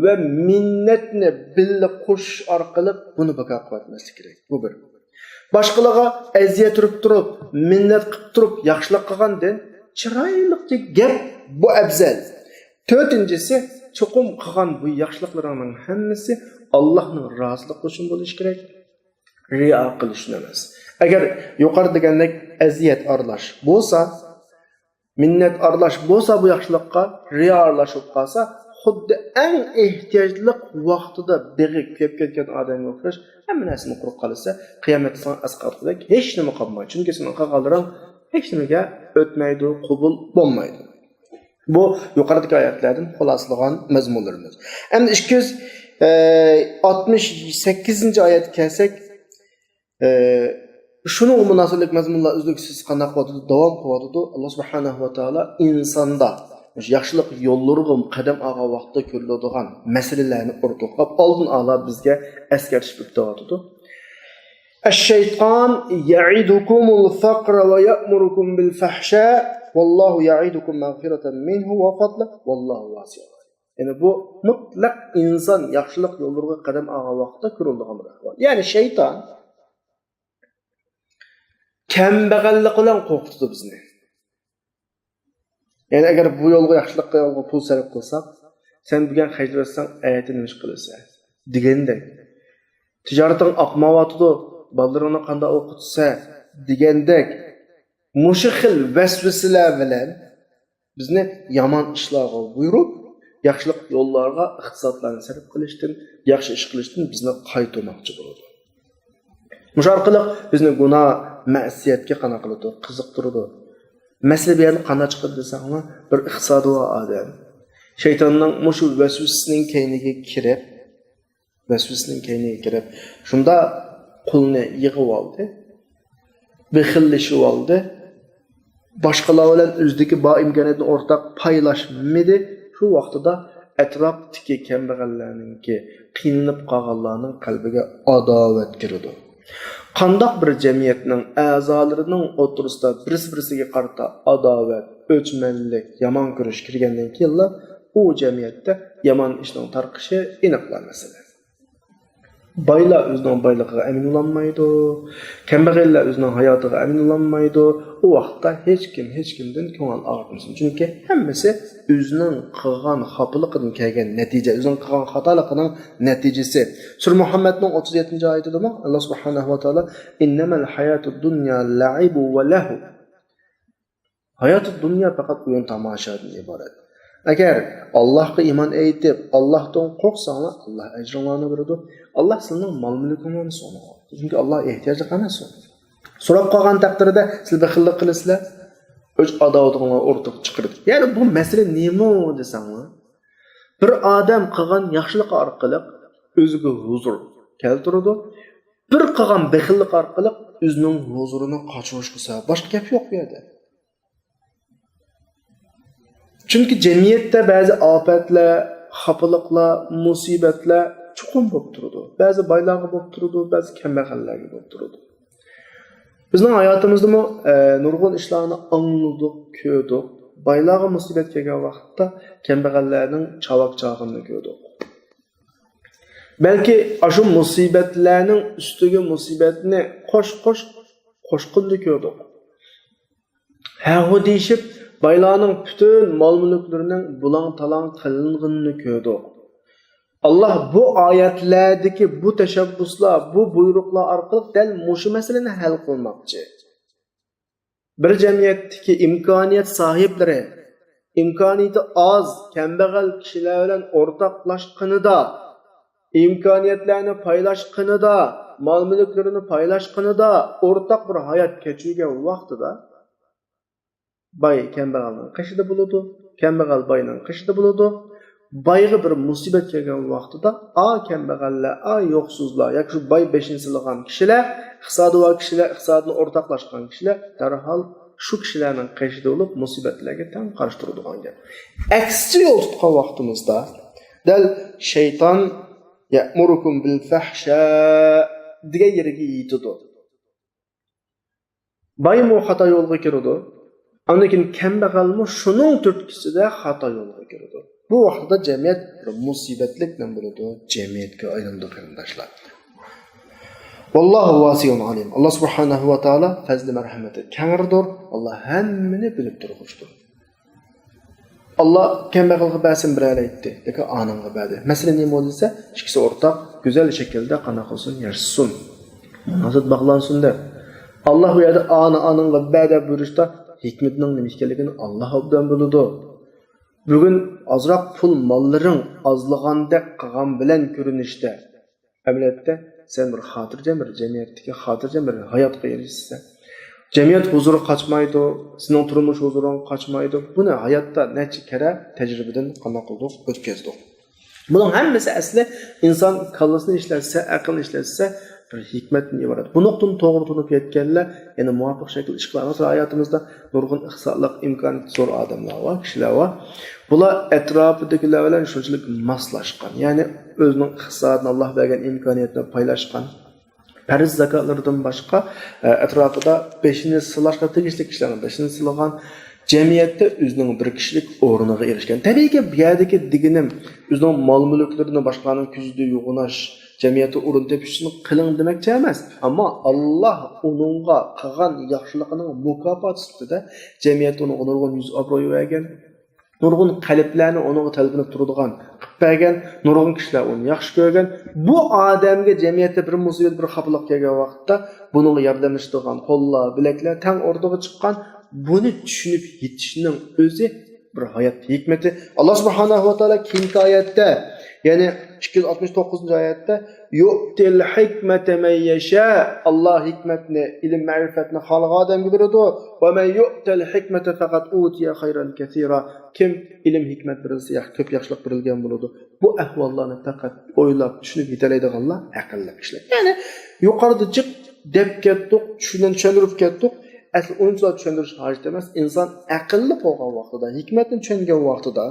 ۋە مىننەتنى بىللە قوشۇش ئارقىلىق بۇنى بىكار قىلىۋەتمەسلىك كېرەك. بۇ بىر. باشقىلارغا ئەزىيەت ئۇرۇپ تۇرۇپ، مىننەت قىلىپ تۇرۇپ ياخشىلىق قىلغاندىن چىرايلىقچە گەپ، بۇ ئەۋزەل. تۆتىنچىسى، چوقۇم قىلغان بۇ ياخشىلىقلىرىڭنىڭ ھەممىسى ئاللاھنىڭ رازىلىقى ئۈچۈن بولۇشى كېرەك. رىيا قىلىش ئۈچۈن ئەمەس. ئەگەر يۇقىرىدا دېگەندەك ئەزىيەت ئارىلاش بولسا، مىننەت ئارىلاش بولسا بۇ ياخشىلىققا، رىيا ئارىلاش بولۇپ قالسا، خۇددى ئەڭ ئېھتىياجلىق ۋاقتىدا بېغى كۆيۈپ كەتكەن ئادەمگە ئوخشاش، ھەممە نەرسىنى قۇرۇپ قالىسە، قىيامەتتە ساڭا ئەسقاتقۇدەك ھېچ نېمە قالمايدۇ. چۈنكى سېنىڭ قىلغانلىرىڭ ھېچ نېمىگە ئۆتمەيدۇ، قوبۇل بولمايدۇ. بۇ يۇقىرىدىكى ئايەتلەردىن خۇلاسىلىغان مەزمۇنلىرىمىز. ئەمدى ئىككى يۈز ئاتمىش سەككىزىنچى ئايەتكە كەلسەك، ئە، شۇنىڭغا مۇناسىۋەتلىك مەزمۇنلار ئۈزلۈكسىز قانداق قىلىۋاتىدۇ؟ داۋام قىلىۋاتىدۇ. ئاللا سۇبھانەھۇ ۋە تائالا ئىنساندا مۇشۇ ياخشىلىق يوللىرىغا قەدەم ئالغان ۋاقىتتا كۆرۈلىدىغان مەسىلىلەرنى ئورتاقلاپ، ئالدىن ئالا بىزگە ئەسكەرتىپ ئۆتۈۋاتىدۇ. الشيطان يعدكم الفقر ويأمركم بالفحشاء والله يعدكم مغفرة منه وفضلا والله واسع عليم. يەنى بۇ مۇتلەق ئىنسان ياخشىلىق يوللىرىغا قەدەم ئالغان ۋاقىتتا كۆرۈلىدىغان بىر ئەھۋال. يەنى شەيتان كەمبەغەللىك بىلەن قورقۇتىدۇ بىزنى. يەنى ئەگەر بۇ يولغا، ياخشىلىققا يولغا پۇل سەرپ قىلساق، سەن بۈگۈن خەجلىۋەتسەڭ، ئەتە نېمە ئىش قىلىسەن؟ دېگەندەك. تىجارىتىڭ ئاقمايۋاتىدۇ، بالىلىرىڭنى قانداق ئوقۇتىسەن؟ دېگەندەك. مۇشۇ خىل ۋەسۋەسىلەر بىلەن بىزنى يامان ئىشلارغا بۇيرۇپ، ياخشىلىق يوللارغا ئىقتىسادلارنى سەرپ قىلىشتىن، ياخشى ئىش قىلىشتىن بىزنى قايتۇرماقچى بولىدۇ. مۇشۇ ئارقىلىق بىزنى گۇناھ، مەسىيەتكە قانداق قىلىدۇ؟ قىزىقتۇرىدۇ. مەسىلە بۇ يەردە قانداق چىقىدۇ دېسەڭلار، بىر ئىقتىسادى بار ئادەم شەيتاننىڭ مۇشۇ ۋەسۋەسىسىنىڭ كەينىگە كىرىپ، ۋەسۋەسىنىڭ كەينىگە كىرىپ، شۇنداق پۇلنى يىغىۋالدى، بېخىللىشىۋالدى، باشقىلار بىلەن ئۆزىدىكى بار ئىمكانىيەتنى ئورتاق پايلاشمىدى. شۇ ۋاقتىدا ئەتراپتىكى كەمبەغەللەرنىڭكى، قىينىلىپ قالغانلارنىڭ قەلبىگە ئاداۋەت كىرىدۇ. قانداق بىر جەمئىيەتنىڭ ئەزالىرىنىڭ ئوتتۇرىسىدا بىرسى-بىرسىگە قارىتا ئاداۋەت، ئۆچمەنلىك، يامان كۆرۈش كىرگەندىن كېيىنلا، ئۇ جەمئىيەتتە يامان ئىشنىڭ تارقىشى ئېنىقلا مەسىلە. بايلار ئۆزىنىڭ بايلىقىغا ئەمىن بولالمايدۇ. كەمبەغەللەر ئۆزىنىڭ ھاياتىغا ئەمىن بولالمايدۇ. ئۇ ۋاقىتتا ھېچكىم ھېچكىمدىن كۆڭۈل ئاغرىتمىسۇن. چۈنكى ھەممىسى ئۆزىنىڭ قىلغان خاپىلىقىدىن كەلگەن نەتىجە، ئۆزىنىڭ قىلغان خاتالىقىنىڭ نەتىجىسى. سۈرە مۇھەممەدنىڭ ئوتتۇز يەتتىنچى ئايىتىدىمۇ ئاللا سۇبھانەھۇ ۋە تائالا، «إنما الحياة الدنيا لعب ولهو.» ھاياتى دۇنيا پەقەت ئويۇن تاماشادىن ئىبارەت. ئەگەر ئاللاھقا ئىمان ئېيتىپ، ئاللاھتىن قورقساڭلار، ئاللاھ ئەجرىڭلارنى بېرىدۇ. ئاللاھ سىلىنىڭ مال مۈلكىڭلارنى سورىمايدۇ. چۈنكى ئاللاھ ئېھتىياجلىق ئەمەس. سوراپ قالغان تەقدىردە سىز بېخىللىق قىلىسىلەر، ئۆچ ئاداۋىتىڭلارنى ئورتىغا چىقىرىدۇ. يەنى بۇ مەسىلە نېمە دېسەڭلار، بىر ئادەم قىلغان ياخشىلىقى ئارقىلىق ئۆزىگە ھۇزۇر كەلتۈرىدۇ. بىر قىلغان بېخىللىق ئارقىلىق ئۆزىنىڭ ھۇزۇرىنى قاچۇرۇشقا سەۋەب. باشقا گەپ يوق بۇ يەردە. چۈنكى جەمئىيەتتە بەزى ئاپەتلەر، خاپىلىقلار، مۇسىبەتلەر چوقۇم بولۇپ تۇرىدۇ. بەزى بايلارغا بولۇپ تۇرىدۇ، بەزى كەمبەغەللەرگە بولۇپ تۇرىدۇ. بىزنىڭ ھاياتىمىزدىمۇ، ئە، نۇرغۇن ئىشلارنى ئاڭلىدۇق، كۆردۇق. بايلارغا مۇسىبەت كەلگەن ۋاقىتتا كەمبەغەللەرنىڭ چاۋاك چاغىنىنى كۆردۇق. بەلكى ئاشۇ مۇسىبەتلەرنىڭ ئۈستىگە مۇسىبەتنى قوش-قوش قوشقىنىنى كۆردۇق. ھە-ھۇ دېيىشىپ، بايلارنىڭ پۈتۈن مال-مۈلۈكلىرىنىڭ بۇلاڭ-تالاڭ قىلىنغىنىنى كۆردۇق. ئاللاھ بۇ ئايەتلەردىكى بۇ تەشەببۇسلار، بۇ بۇيرۇقلار ئارقىلىق دەل مۇشۇ مەسىلىنى ھەل قىلماقچى. بىر جەمئىيەتتىكى ئىمكانىيەت ساھىبلىرى، ئىمكانىيىتى ئاز، كەمبەغەل كىشىلەر بىلەن ئورتاقلاشقىنىدا، ئىمكانىيەتلەرنى پايلاشقىنىدا، مال-مۈلۈكلىرىنى پايلاشقىنىدا، ئورتاق بىر ھايات كەچۈرگەن ۋاقتىدا، باي كەمبەغەلنىڭ قېشىدا بولىدۇ، كەمبەغەل باينىڭ قېشىدا بولىدۇ. بايغا بىر مۇسىبەت كەلگەن ۋاقتىدا، ئا كەمبەغەللەر، ئا يوقسۇزلار ياكى شۇ باي بېشىنى سىلىغان كىشىلەر، ئىقتىسادى بار كىشىلەر، ئىقتىسادىنى ئورتاقلاشقان كىشىلەر دەرھال شۇ كىشىلەرنىڭ قېشىدا بولۇپ، مۇسىبەتلەرگە تەڭ قارشى تۇرىدىغان گەپ. ئەكسىچە يول تۇتقان ۋاقتىمىزدا، دەل شەيتان يەئمۇرۇكۇم بىل فەھشا دېگەن يېرىگە يېتىدۇ. بايمۇ خاتا يولغا كىرىدۇ. ئاندىن كېيىن كەمبەغەلمۇ شۇنىڭ تۈرتكىسىدە خاتا يولغا كىرىدۇ. بۇ ۋاقىتتا جەمئىيەت بىر مۇسىبەتلىك نېمە بولىدۇ؟ جەمئىيەتكە ئايلىنىدۇ، قېرىنداشلار. ۋاللاھۇ ۋاسىئۇن ئالىم. ئاللا سۇبھانەھۇ ۋە تائالا پەزلى مەرھەمىتى كەڭرىدۇر. ئاللا ھەممىنى بىلىپ تۇرغۇچتۇر. ئاللا كەمبەغەلگە بەرسىمۇ بېرەلەيتتى، لېكىن ئانىڭغا بەردى. مەسىلە نېمە بولدى دېسە، ئىككىسى ئورتاق، گۈزەل شەكىلدە قانداق قىلسۇن، ياشىسۇن، مۇناسىۋەت باغلانسۇن دەپ. ئاللا بۇ يەردە ئانا ئانىڭغا بەر دەپ بۇيرۇشتا ھېكمىتىنىڭ نېمە ئىكەنلىكىنى ئاللا ئوبدان بىلىدۇ. بۈگۈن ئازراق پۇل ماللىرىڭ ئازلىغاندەك قىلغان بىلەن كۆرۈنۈشتە، ئەمەلىيەتتە سەن بىر خاتىرجەم بىر جەمئىيەتتىكى خاتىرجەم بىر ھاياتقا ئېرىشىسەن. جەمئىيەت ھۇزۇرى قاچمايدۇ، سېنىڭ تۇرمۇش ھۇزۇرۇڭ قاچمايدۇ. بۇنى ھاياتتا نەچچە كەرە تەجرىبىدىن قانداق قىلدۇق؟ ئۆتكۈزدۇق. بۇنىڭ ھەممىسى ئەسلى ئىنسان كاللىسىنى ئىشلەتسە، ئەقلىنى ئىشلەتسە، بىر ھېكمەتتىن ئىبارەت. بۇ نۇقتىنى توغرا تونۇپ يەتكەنلەر يەنە مۇۋاپىق شەكىلدە ئىش قىلالمىسا، ھاياتىمىزدا نۇرغۇن ئىقتىسادلىق ئىمكانىيىتى زور ئادەملەر بار، كىشىلەر بار. بۇلار ئەتراپىدىكىلەر بىلەن شۇنچىلىك ماسلاشقان، يەنى ئۆزىنىڭ ئىقتىسادىنى، ئاللا بەرگەن ئىمكانىيەتنى پايلاشقان. پەرز زاكاتلىرىدىن باشقا، ئە، ئەتراپىدا بېشىنى سىلاشقا تېگىشلىك كىشىلەرنىڭ بېشىنى سىلىغان، جەمئىيەتتە ئۆزىنىڭ بىر كىشىلىك ئورنىغا ئېرىشكەن. تەبىئىيكى، بۇ يەردىكى دېگىنىم ئۆزىنىڭ مال-مۈلۈكلىرىنى باشقىلارنىڭ كۆزىدە يوغىناش، جەمئىيەتتە ئورۇن تېپىش ئۈچۈن قىلىڭ دېمەكچى ئەمەس. ئەمما ئاللا ئۇنىڭغا قىلغان ياخشىلىقىنىڭ مۇكاپاتى سۈپىتىدە جەمئىيەتتە ئۇنىڭغا نۇرغۇن يۈز ئابرۇي بەرگەن. نۇرغۇن قەلبلەرنى ئۇنىڭغا تەلپۈنۈپ تۇرىدىغان قىلىپ بەرگەن، نۇرغۇن كىشىلەر ئۇنى ياخشى كۆرگەن. بۇ ئادەمگە جەمئىيەتتە بىر مۇسىبەت، بىر خاپىلىق كەلگەن ۋاقىتتا بۇنىڭغا ياردەملىشىدىغان قوللار، بىلەكلەر تەڭ ئوردىغا چىققان. بۇنى چۈشىنىپ يېتىشنىڭ ئۆزى بىر ھايات ھېكمىتى. ئاللا سۇبھانەھۇ ۋە تائالا كېيىنكى ئايەتتە، يەنى ئىككى يۈز ئاتمىش توققۇزىنچى ئايەتتە، يۇئتىل ھىكمەتە مەن يەشا، ئاللا ھېكمەتنى، ئىلىم-مەرىپەتنى خالىغان ئادەمگە بېرىدۇ. ۋە مەن يۇئتەل ھىكمەتە فەقەد ئۇتىيە خەيرەن كەسىرا. كىم ئىلىم-ھېكمەت بېرىلسە، ياخ-، كۆپ ياخشىلىق بېرىلگەن بولىدۇ. بۇ ئەھۋاللارنى پەقەت ئويلاپ، چۈشىنىپ يېتەلەيدىغانلار ئەقىللىق كىشىلەر. يەنى يۇقىرىدا جىق دەپ كەتتۇق، چۈشىنىپ، چۈشەندۈرۈپ كەتتۇق. ئەسلى ئۇنچىلا چۈشەندۈرۈش ھاجەت ئەمەس. ئىنسان ئەقىللىق بولغان ۋاقتىدا، ھېكمەتنى چۈشەنگەن ۋاقتىدا،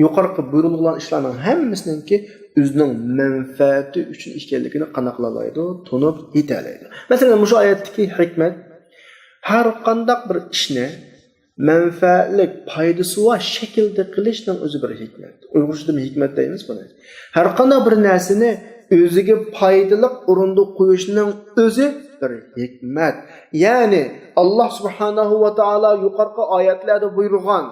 يۇقىرىقى بۇيرۇلغان ئىشلارنىڭ ھەممىسىنىڭكى ئۆزىنىڭ مەنپەئەتى ئۈچۈن ئىكەنلىكىنى قانداق قىلالايدۇ؟ تونۇپ يېتەلەيدۇ. مەسىلەن، مۇشۇ ئايەتتىكى ھېكمەت، ھەر قانداق بىر ئىشنى مەنپەئەتلىك، پايدىسى بار شەكىلدە قىلىشنىڭ ئۆزى بىر ھېكمەت. ئۇيغۇرچىدىمۇ ھېكمەت دەيمىز بۇنى. ھەر قانداق بىر نەرسىنى ئۆزىگە پايدىلىق ئورۇندا قويۇشنىڭ ئۆزى بىر ھېكمەت. يەنى، ئاللا سۇبھانەھۇ ۋە تائالا يۇقىرىقى ئايەتلەردە بۇيرۇغان،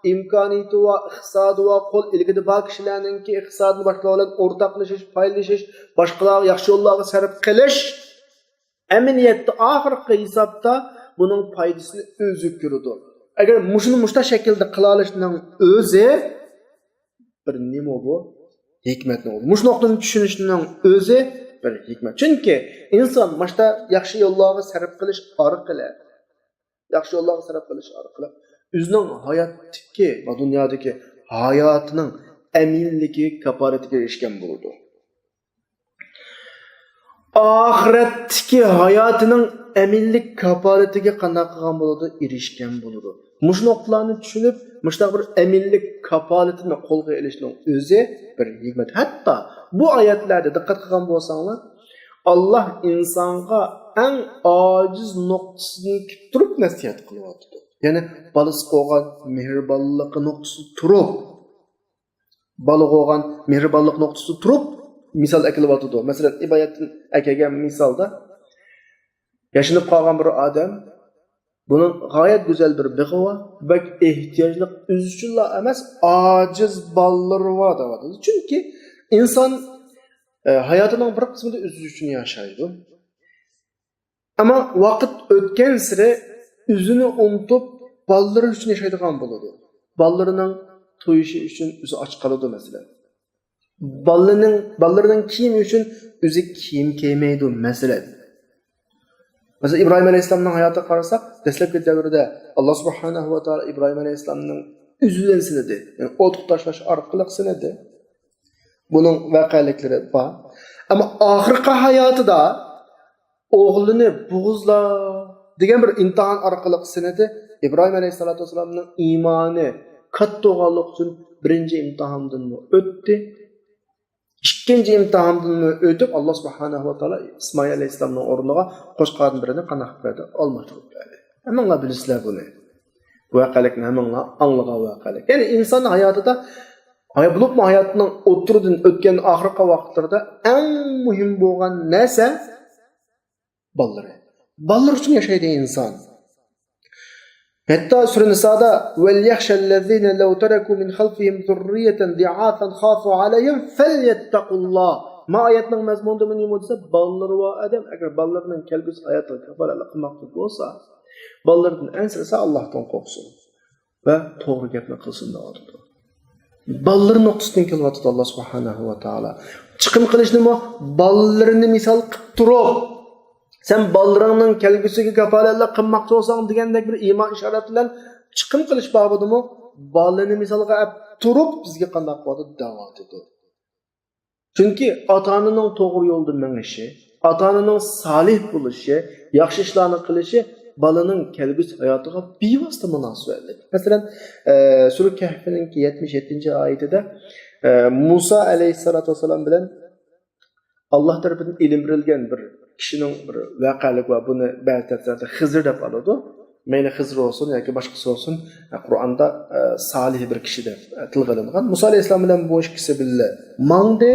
ئىمكانىيىتى بار، ئىقتىسادى بار، قول ئىلكىدە بار كىشىلەرنىڭكى ئىقتىسادىنى باشقىلار بىلەن ئورتاقلىشىش، پايدىلىشىش، باشقىلارغا ياخشى يوللارغا سەرپ قىلىش، ئەمەلىيەتتە ئاخىرقى ھېسابتا بۇنىڭ پايدىسىنى ئۆزى كۆرىدۇ. ئەگەر مۇشۇنى مۇشۇنداق شەكىلدە قىلالىشنىڭ ئۆزى بىر نېمە بۇ؟ ھېكمەتنىڭ ئۆزى. مۇشۇ نۇقتىنى چۈشىنىشنىڭ ئۆزى بىر ھېكمەت. چۈنكى ئىنسان مۇشۇنداق ياخشى يوللارغا سەرپ قىلىش ئارقىلىق، ياخشى يوللارغا سەرپ قىلىش ئارقىلىق ئۆزىنىڭ ھاياتتىكى ۋە دۇنيادىكى ھاياتىنىڭ ئەمىنلىكى، كاپالىتىگە ئېرىشكەن بولىدۇ. ئاخىرەتتىكى ھاياتىنىڭ ئەمىنلىك كاپالىتىگە قانداق قىلغان بولىدۇ؟ ئېرىشكەن بولىدۇ. مۇشۇ نۇقتىلارنى چۈشىنىپ، مۇشۇنداق بىر ئەمىنلىك كاپالىتىنى قولغا ئېلىشنىڭ ئۆزى بىر ھېكمەت. ھەتتا بۇ ئايەتلەردە دىققەت قىلغان بولساڭلار، ئاللا ئىنسانغا ئەڭ ئاجىز نۇقتىسىدىن تۇرۇپ نەسىھەت قىلىۋاتىدۇ. يەنى بالىسىغا بولغان مېھرىبانلىقى نۇقتىسىدا تۇرۇپ، بالىغا بولغان مېھرىبانلىق نۇقتىسىدا تۇرۇپ مىسال ئەكېلىۋاتىدۇ. مەسىلەن، ئىبايەتتىن ئەكەلگەن مىسالدا، ياشىنىپ قالغان بىر ئادەم، بۇنىڭ غايەت گۈزەل بىر بېغى بار، بەك ئېھتىياجلىق، ئۆزى ئۈچۈنلا ئەمەس، ئاجىز بالىلىرى بار دەۋاتىدۇ. چۈنكى ئىنسان، ئە، ھاياتىنىڭ بىر قىسمىدا ئۆزى ئۈچۈن ياشايدۇ. ئەمما ۋاقىت ئۆتكەنسېرى ئۆزىنى ئۇنتۇپ، بالىلىرى ئۈچۈن ياشايدىغان بولىدۇ. بالىلىرىنىڭ تويۇشى ئۈچۈن ئۆزى ئاچ قالىدۇ، مەسىلەن. بالىنىڭ، بالىلىرىنىڭ كىيىمى ئۈچۈن ئۆزى كىيىم كىيمەيدۇ، مەسىلەن. مەسىلەن، ئىبراھىم ئەلەيھىسسالامنىڭ ھاياتىغا قارىساق، دەسلەپكى دەۋردە ئاللا سۇبھانەھۇ ۋە تائالا ئىبراھىم ئەلەيھىسسالامنىڭ ئۆزى بىلەن سىنىدى. يەنى ئوتقا تاشلاش ئارقىلىق سىنىدى. بۇنىڭ ۋەقەلىكلىرى بار. ئەمما ئاخىرقى ھاياتىدا ئوغلىنى بوغۇزلا دېگەن بىر ئىمتىھان ئارقىلىق سىنىدى. ئىبراھىم ئەلەيھىسسالاتۇ ۋەسسالامنىڭ ئىمانى كاتتا بولغانلىقى ئۈچۈن بىرىنچى ئىمتىھاندىنمۇ ئۆتتى. ئىككىنچى ئىمتىھاندىنمۇ ئۆتۈپ، ئاللا سۇبھانەھۇ ۋە تائالا ئىسمائىل ئەلەيھىسسالامنىڭ ئورنىغا قوچقاردىن بىرىنى قانداق قىلىپ بەردى؟ ئالماشتۇرۇپ بەردى. ھەممىڭلار بىلىسىلەر بۇنى. بۇ ۋەقەلىكنى ھەممىڭلار ئاڭلىغان ۋەقەلىك. يەنى ئىنسان ھاياتىدا، ھاي-، بولۇپمۇ ھاياتنىڭ ئوتتۇرىدىن ئۆتكەن ئاخىرقى ۋاقىتلىرىدا ئەڭ مۇھىم بولغان نەرسە بالىلىرى. بالىلىرى ئۈچۈن ياشايدۇ ئىنسان. ھەتتا سۈرە نىسادا، «وليخش الذين لو تركوا من خلفهم ذرية ضعافا خافوا عليهم فليتقوا الله.» ما ئايەتنىڭ مەزمۇنىدا نېمە دېسە، بالىلىرى بار ئادەم، ئەگەر بالىلىرىنىڭ كەلگۈسى ھاياتىغا كاپالەتلىك قىلماقچى بولسا، بالىلىرىدىن ئەنسىرىسە، ئاللاھتىن قورقسۇن ۋە توغرا گەپنى قىلسۇن دەۋاتىدۇ. بالىلىرى نۇقتىسىدىن كېلىۋاتىدۇ ئاللا سۇبھانەھۇ ۋە تائالا. چىقىم قىلىشنىمۇ بالىلىرىنى مىسال قىلىپ تۇرۇپ، سەن بالىلىرىڭنىڭ كەلگۈسىگە كاپالەتلىك قىلماقچى بولساڭ دېگەندەك بىر ئىما ئىشارەت بىلەن چىقىم قىلىش بابىدىمۇ بالىنى مىسالغا ئەپ تۇرۇپ بىزگە قانداق قىلىۋاتىدۇ دەۋاتىدۇ. چۈنكى ئاتا-ئانىنىڭ توغرا يولدا مېڭىشى، ئاتا-ئانىنىڭ سالىھ بولۇشى، ياخشى ئىشلارنى قىلىشى بالىنىڭ كەلگۈسى ھاياتىغا بىۋاسىتە مۇناسىۋەتلىك. مەسىلەن، ئە، سۈرە كەھفنىڭكى يەتمىش يەتتىنچى ئايىتىدە، ئە، مۇسا ئەلەيھىسسالاتۇ ۋەسسالام بىلەن ئاللا تەرىپىدىن ئېلىپ بېرىلگەن بىر كىشىنىڭ بىر ۋەقەلىكى بار. بۇنى بەزى تەپسىرلەردە خىزىر دەپ ئالىدۇ. مەيلى خىزىر بولسۇن ياكى باشقىسى بولسۇن، قۇرئاندا، ئە، سالىھ بىر كىشى دەپ، ئە، تىلغا ئېلىنغان. مۇسا ئەلەيھىسسالام بىلەن بۇ ئىككىسى بىللە ماڭدى.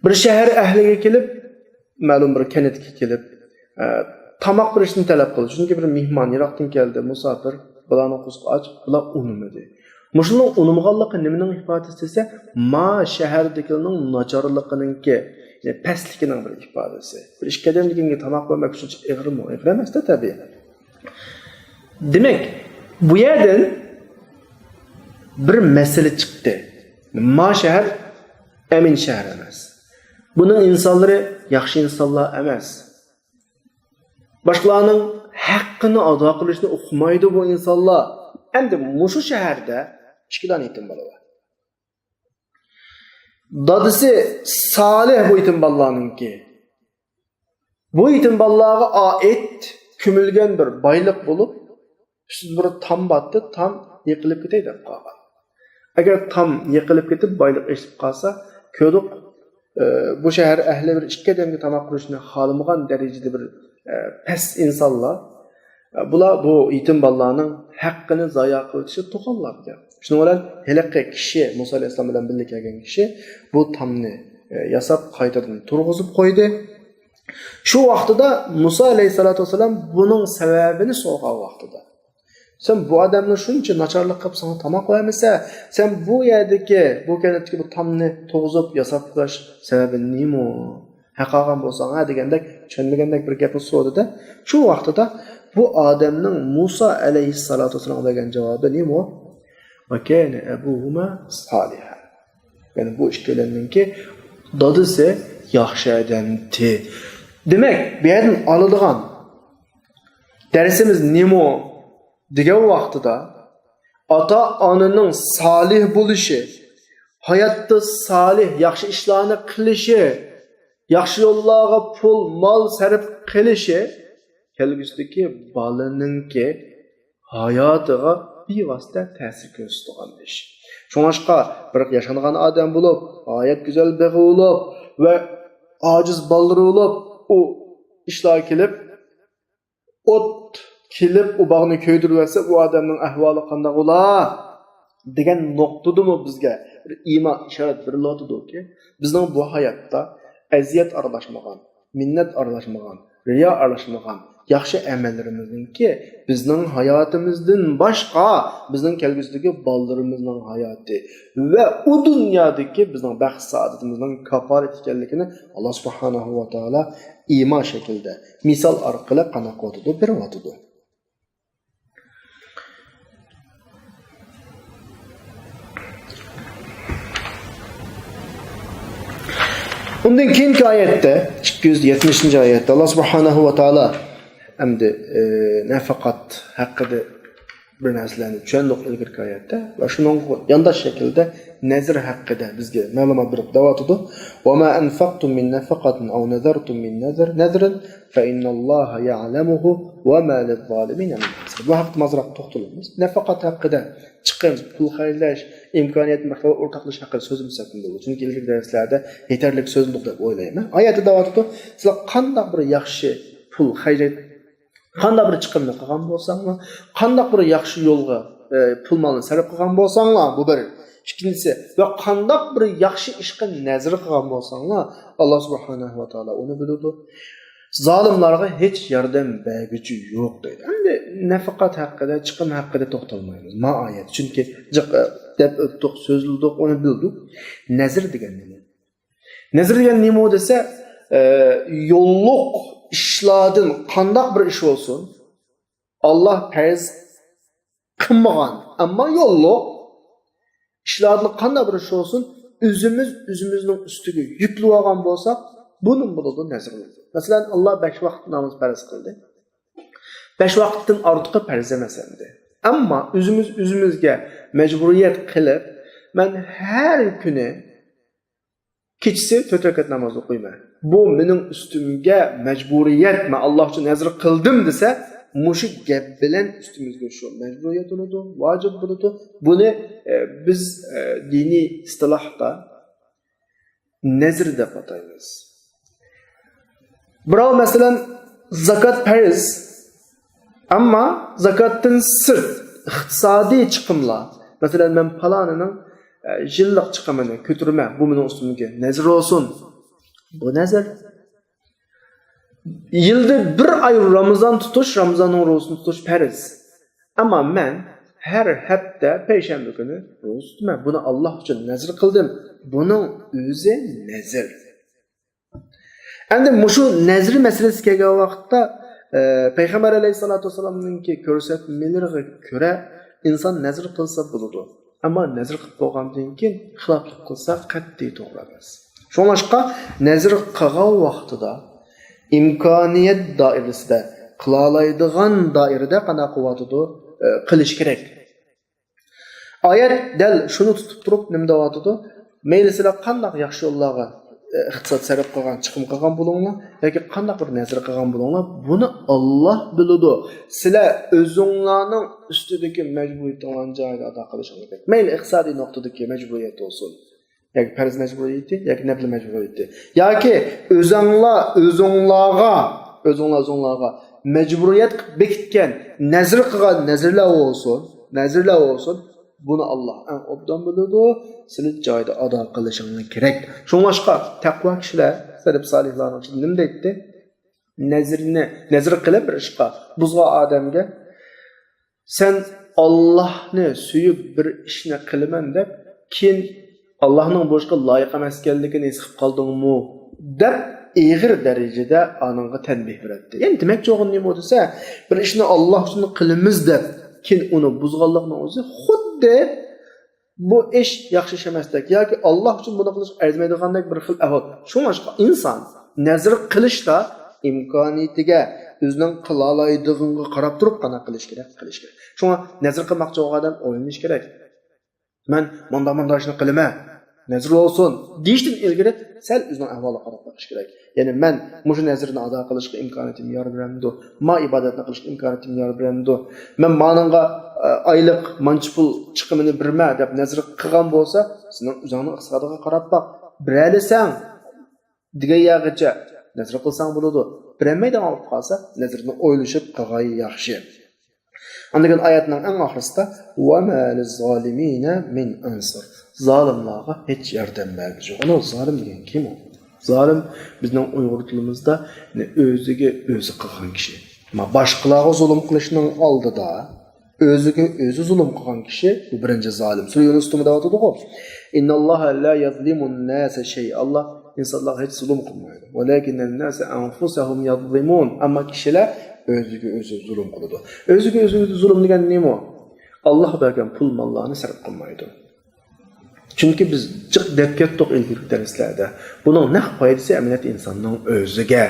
بىر شەھەر ئەھلىگە كېلىپ، مەلۇم بىر كەنتكە كېلىپ، ئە، تاماق بېرىشنى تەلەپ قىلدى. چۈنكى بىر مېھمان يىراقتىن كەلدى، مۇساپىر، بۇلارنىڭ قورسىقى ئاچ، بۇلار ئۇنىمىدى. مۇشۇنىڭ ئۇنىمىغانلىقى نېمىنىڭ ئىپادىسى دېسە، ما شەھەردىكىنىڭ ناچارلىقىنىڭكى، يەنى پەسلىكىنىڭ بىر ئىپادىسى. بىر ئىككى ئادەمدىن كېيىنگە تاماق بەرمەك شۇنچە ئېغىرمۇ؟ ئېغىر ئەمەستە تەبىئىي. دېمەك، بۇ يەردىن بىر مەسىلە چىقتى. ما شەھەر ئەمىن شەھەر ئەمەس. بۇنىڭ ئىنسانلىرى ياخشى ئىنسانلار ئەمەس. باشقىلارنىڭ ھەققىنى ئادا قىلىشنى ئۇقمايدۇ بۇ ئىنسانلار. ئەمدى مۇشۇ شەھەردە ئىككى دانە يېتىم بالا بار. دادىسى سالىھ بۇ يېتىم بالىلارنىڭكى. بۇ يېتىم بالىلارغا ئائىت كۆمۈلگەن بىر بايلىق بولۇپ، ئۈستىدە بىر تام بارتى، تام يىقىلىپ كېتەي دەپ قالغان. ئەگەر تام يىقىلىپ كېتىپ، بايلىق ئېچىلىپ قالسا، كۆردۇق، ئە، بۇ شەھەر ئەھلى بىر ئىككى ئادەمگە تاماق بېرىشنى خالىمىغان دەرىجىدە بىر، ئە، پەس ئىنسانلار. ئە، بۇلار بۇ يېتىم بالىلارنىڭ ھەققىنى زايا قىلىۋېتىشى توغرىلىق گەپ. شۇنىڭ بىلەن ھېلىقى كىشى، مۇسا ئەلەيھىسسالام بىلەن بىللە كەلگەن كىشى بۇ تامنى، ئە، ياساپ، قايتىدىن تۇرغۇزۇپ قويدى. شۇ ۋاقتىدا مۇسا ئەلەيھىسسالاتۇ ۋەسسالام بۇنىڭ سەۋەبىنى سورىغان ۋاقتىدا، سەن بۇ ئادەمنى شۇنچە ناچارلىق قىلىپ ساڭا تاماق بەرمىسە، سەن بۇ يەردىكى، بۇ كەنتتىكى بۇ تامنى تۇرغۇزۇپ ياساپ قويۇش سەۋەبى نېمە؟ ھەق ئالغان بولساڭ ھە دېگەندەك، چۈشەنمىگەندەك بىر گەپنى سورىدى-دە. شۇ ۋاقتىدا بۇ ئادەمنىڭ مۇسا ئەلەيھىسسالاتۇ ۋەسسالامغا بەرگەن جاۋابى نېمە؟ ۋەكانە ئەبۇھۇما سالىھا. يەنى بۇ ئىككىلەننىڭكى دادىسى ياخشى ئادەمتى. دېمەك، بۇ يەردىن ئالىدىغان دەرسىمىز نېمە دېگەن ۋاقتىدا، ئاتا-ئانىنىڭ سالىھ بولۇشى، ھاياتتا سالىھ، ياخشى ئىشلارنى قىلىشى، ياخشى يوللارغا پۇل، مال سەرپ قىلىشى كەلگۈسىدىكى بالىنىڭكى ھاياتىغا بىۋاسىتە تەسىر كۆرسىتىدىغان ئىش. شۇڭلاشقا بىر ياشانغان ئادەم بولۇپ، غايەت گۈزەل بېغى بولۇپ ۋە ئاجىز بالىلىرى بولۇپ، ئۇ ئىشلار كېلىپ، ئوت كېلىپ، ئۇ باغنى كۆيدۈرۈۋەتسە، ئۇ ئادەمنىڭ ئەھۋالى قانداق بولا؟ دېگەن نۇقتىدىمۇ بىزگە بىر ئىما ئىشارەت بېرىلىۋاتىدۇكى، بىزنىڭ بۇ ھاياتتا ئەزىيەت ئارىلاشمىغان، مىننەت ئارىلاشمىغان، رىيا ئارىلاشمىغان ياخشى ئەمەللىرىمىزنىڭكى بىزنىڭ ھاياتىمىزدىن باشقا بىزنىڭ كەلگۈسىدىكى بالىلىرىمىزنىڭ ھاياتى ۋە ئۇ دۇنيادىكى بىزنىڭ بەخت-سائادىتىمىزنىڭ كاپالىتى ئىكەنلىكىنى ئاللا سۇبھانەھۇ ۋە تائالا ئىما شەكلىدە، مىسال ئارقىلىق قانداق قىلىۋاتىدۇ؟ بېرىۋاتىدۇ. ئۇندىن كېيىنكى ئايەتتە، ئىككى يۈز يەتمىشىنچى ئايەتتە ئاللا سۇبھانەھۇ ۋە تائالا ئەمدى، ئى، نەفەقەت ھەققىدە بىر نەرسىلەرنى چۈشەندۇق ئىلگىرىكى ئايەتتە ۋە شۇنىڭغا يانداش شەكىلدە نەزر ھەققىدە بىزگە مەلۇمات بېرىپ دەۋاتىدۇ. وما أنفقتم من نفقة أو نذرتم من نذر، نذر، فإن الله يعلمه وما للظالمين من ناصر. بۇ ھەقتە ئازراق توختىلىمىز. نەفەقەت ھەققىدە، چىقىم، پۇل خەجلەش، ئىمكانىيەتنى باشقىلارغا ئورتاقلىشىش ھەققىدە سۆزلىمىسەكمۇ بولىدۇ. چۈنكى ئىلگىرىكى دەرسلەردە يېتەرلىك سۆزلىدۇق دەپ ئويلايمەن. ئايەتتە دەۋاتىدۇ، سىلەر قانداق بىر ياخشى پۇل خەجلەي-، قانداق بىر چىقىمنى قىلغان بولساڭلار، قانداق بىر ياخشى يولغا، ئە، پۇل مالنى سەرپ قىلغان بولساڭلار، بۇ بىر. ئىككىنچىسى، ۋە قانداق بىر ياخشى ئىشقا نەزىر قىلغان بولساڭلار، ئاللا سۇبھانەھۇ ۋە تائالا ئۇنى بىلىدۇ. زالىملارغا ھېچ ياردەم بەرگۈچى يوق دەيدۇ. ئەمدى نەپەقەت ھەققىدە، چىقىم ھەققىدە توختالمايمىز. ما ئايەت. چۈنكى جىق، ئە، دەپ ئۆتتۇق، سۆزلىدۇق، ئۇنى بىلدۇق. نەزىر دېگەن نېمە؟ نەزىر دېگەن نېمە دېسە، ئە، يوللۇق ئىشلاردىن قانداق بىر ئىش بولسۇن، ئاللا پەرز قىلمىغان، ئەمما يوللۇق ئىشلاردىن قانداق بىر ئىش بولسۇن، ئۆزىمىز ئۆزىمىزنىڭ ئۈستىگە يۈكلىۋالغان بولساق، بۇنى بولىدۇ نەزر. مەسىلەن، ئاللا بەش ۋاقىت ناماز پەرز قىلدى. بەش ۋاقىتتىن ئارتۇقى پەرز ئەمەس ئەمدى. ئەمما ئۆزىمىز ئۆزىمىزگە مەجبۇرىيەت قىلىپ، مەن ھەر كۈنى كېچىسى تۆت رەكەت ناماز ئوقۇيمەن. بۇ مېنىڭ ئۈستۈمگە مەجبۇرىيەت، مەن ئاللا ئۈچۈن نەزر قىلدىم دېسە، مۇشۇ گەپ بىلەن ئۈستىمىزگە شۇ مەجبۇرىيەت بولىدۇ، ۋاجىپ بولىدۇ. بۇنى، ئە، بىز، ئە، دىنىي ئىستىلاھتا نەزر دەپ ئاتايمىز. بىراۋ، مەسىلەن، زاكات پەرز، ئەمما زاكاتتىن سىرت ئىقتىسادىي چىقىملار، مەسىلەن، مەن پالانىنىڭ، ئە، يىللىق چىقىمىنى كۆتۈرىمەن، بۇ مېنىڭ ئۈستۈمگە نەزر بولسۇن. بۇ نەزر. يىلدا بىر ئاي رامىزان تۇتۇش، رامىزاننىڭ روزىسىنى تۇتۇش پەرز. ئەمما مەن ھەر ھەپتە پەيشەنبە كۈنى روزا تۇتىمەن. بۇنى ئاللا ئۈچۈن نەزر قىلدىم. بۇنىڭ ئۆزى نەزر. ئەمدى مۇشۇ نەزر مەسىلىسى كەلگەن ۋاقىتتا، ئە، پەيغەمبەر ئەلەيھىسسالاتۇ ۋەسسالامنىڭكى كۆرسەتمىلىرىگە كۆرە ئىنسان نەزر قىلسا بولىدۇ. ئەمما نەزر قىلىپ بولغاندىن كېيىن خىلاپلىق قىلسا قەتئىي توغرا ئەمەس. شۇڭلاشقا نەزر قىلغان ۋاقتىدا ئىمكانىيەت دائىرىسىدە، قىلالايدىغان دائىرىدە قانداق قىلىۋاتىدۇ، ئە، قىلىش كېرەك. ئايەت دەل شۇنى تۇتۇپ تۇرۇپ نېمە دەۋاتىدۇ؟ مەيلى سىلەر قانداق ياخشى يوللارغا، ئە، ئىقتىساد سەرپ قىلغان، چىقىم قىلغان بولۇڭلار ياكى قانداق بىر نەزر قىلغان بولۇڭلار، بۇنى ئاللا بىلىدۇ. سىلەر ئۆزۈڭلارنىڭ ئۈستىدىكى مەجبۇرىيىتىڭلارنى جايىدا ئادا قىلىشىڭلار كېرەك. مەيلى ئىقتىسادىي نۇقتىدىكى مەجبۇرىيەت بولسۇن، ياكى پەرز مەجبۇرىيىتى، ياكى نەپلى مەجبۇرىيىتى، ياكى ئۆزۈڭلار ئۆزۈڭلارغا، ئۆزۈڭلار ئۆزۈڭلارغا مەجبۇرىيەت قىلىپ بېكىتكەن، نەزر قىلغان نەزرلەر بولسۇن، نەزرلەر بولسۇن، بۇنى ئاللا ئەڭ ئوبدان بىلىدۇ، سىلى جايىدا ئادا قىلىشىڭلار كېرەك. شۇڭلاشقا تەقۋا كىشىلەر، سەلەپ سالىھلارنىڭ ئىچىدە نېمە دەيتتى؟ نەزرنى، نەزر قىلىپ بىر ئىشقا بۇزغان ئادەمگە، سەن ئاللاھنى سۆيۈپ بىر ئىشنى قىلىمەن دەپ، كېيىن ئاللاھنىڭ بۇ ئىشقا لايىق ئەمەس ئىكەنلىكىنى ھېس قىلىپ قالدىڭمۇ؟ دەپ ئېغىر دەرىجىدە ئانىڭغا تەنبىھ بېرەتتى. يەنى دېمەكچى بولغىنى نېمە دېسە، بىر ئىشنى ئاللاھ ئۈچۈن قىلىمىز دەپ، كېيىن ئۇنى بۇزغانلىقنىڭ ئۆزى خۇددى بۇ ئىش ياخشى ئىش ئەمەستەك ياكى ئاللاھ ئۈچۈن بۇنى قىلىش ئەرزىمەيدىغاندەك بىر خىل ئەھۋال. شۇڭلاشقا ئىنسان نەزر قىلىشتا ئىمكانىيىتىگە، ئۆزىنىڭ قىلالايدىغىنىغا قاراپ تۇرۇپ قانداق قىلىش كېرەك، قىلىش كېرەك. شۇڭا نەزر قىلماقچى بولغان ئادەم ئويلىنىش كېرەك. مەن مۇنداق مۇنداق ئىشنى قىلىمەن، نەزىر بولسۇن دېيىشتىن ئىلگىرى سەل ئۆزىنىڭ ئەھۋالىغا قاراپ بېقىش كېرەك. يەنى مەن مۇشۇ نەزىرنى ئادا قىلىشقا ئىمكانىيىتىم يار بېرەمدۇ؟ ما ئىبادەتنى قىلىشقا ئىمكانىيىتىم يار بېرەمدۇ؟ مەن مانىڭغا، ئە، ئايلىق مانچە پۇل چىقىمىنى بېرىمەن دەپ نەزىر قىلغان بولسا، سېنىڭ ئۆزۈڭنىڭ ئىقتىسادىغا قاراپ باق. بېرەلىسەڭ، دېگەن يەرگىچە نەزىر قىلساڭ بولىدۇ. بېرەلمەيدىغان بولۇپ قالسا، نەزىرنى ئويلىشىپ قىلغاي ياخشى. ئاندىن كېيىن ئايەتنىڭ ئەڭ ئاخىرىسىدا، «وما للظالمين من أنصار». زالىملارغا ھېچ ياردەم بەرگۈچى يوق. ئانا، زالىم دېگەن كىم ئۇ؟ زالىم بىزنىڭ ئۇيغۇر تىلىمىزدا، يەنى، ئۆزىگە ئۆزى قىلغان كىشى. ما باشقىلارغا زۇلۇم قىلىشنىڭ ئالدىدا ئۆزىگە ئۆزى زۇلۇم قىلغان كىشى، بۇ بىرىنچى زالىم. سۈرە يۇنۇستا دەۋاتىدۇغۇ، «إن الله لا يظلم الناس شيئا». ئاللا ئىنسانلارغا ھېچ زۇلۇم قىلمايدۇ. «ولكن الناس أنفسهم يظلمون». ئەمما كىشىلەر ئۆزىگە ئۆزى زۇلۇم قىلىدۇ. ئۆزىگە ئۆزى زۇلۇم دېگەن نېمە؟ ئاللا بەرگەن پۇل ماللارنى سەرپ قىلمايدۇ. چۈنكى بىز جىق دەپ كەتتۇق ئىلگىرىكى دەرسلەردە. بۇنىڭ نەق پايدىسى ئەمەلىيەتتە ئىنساننىڭ ئۆزىگە.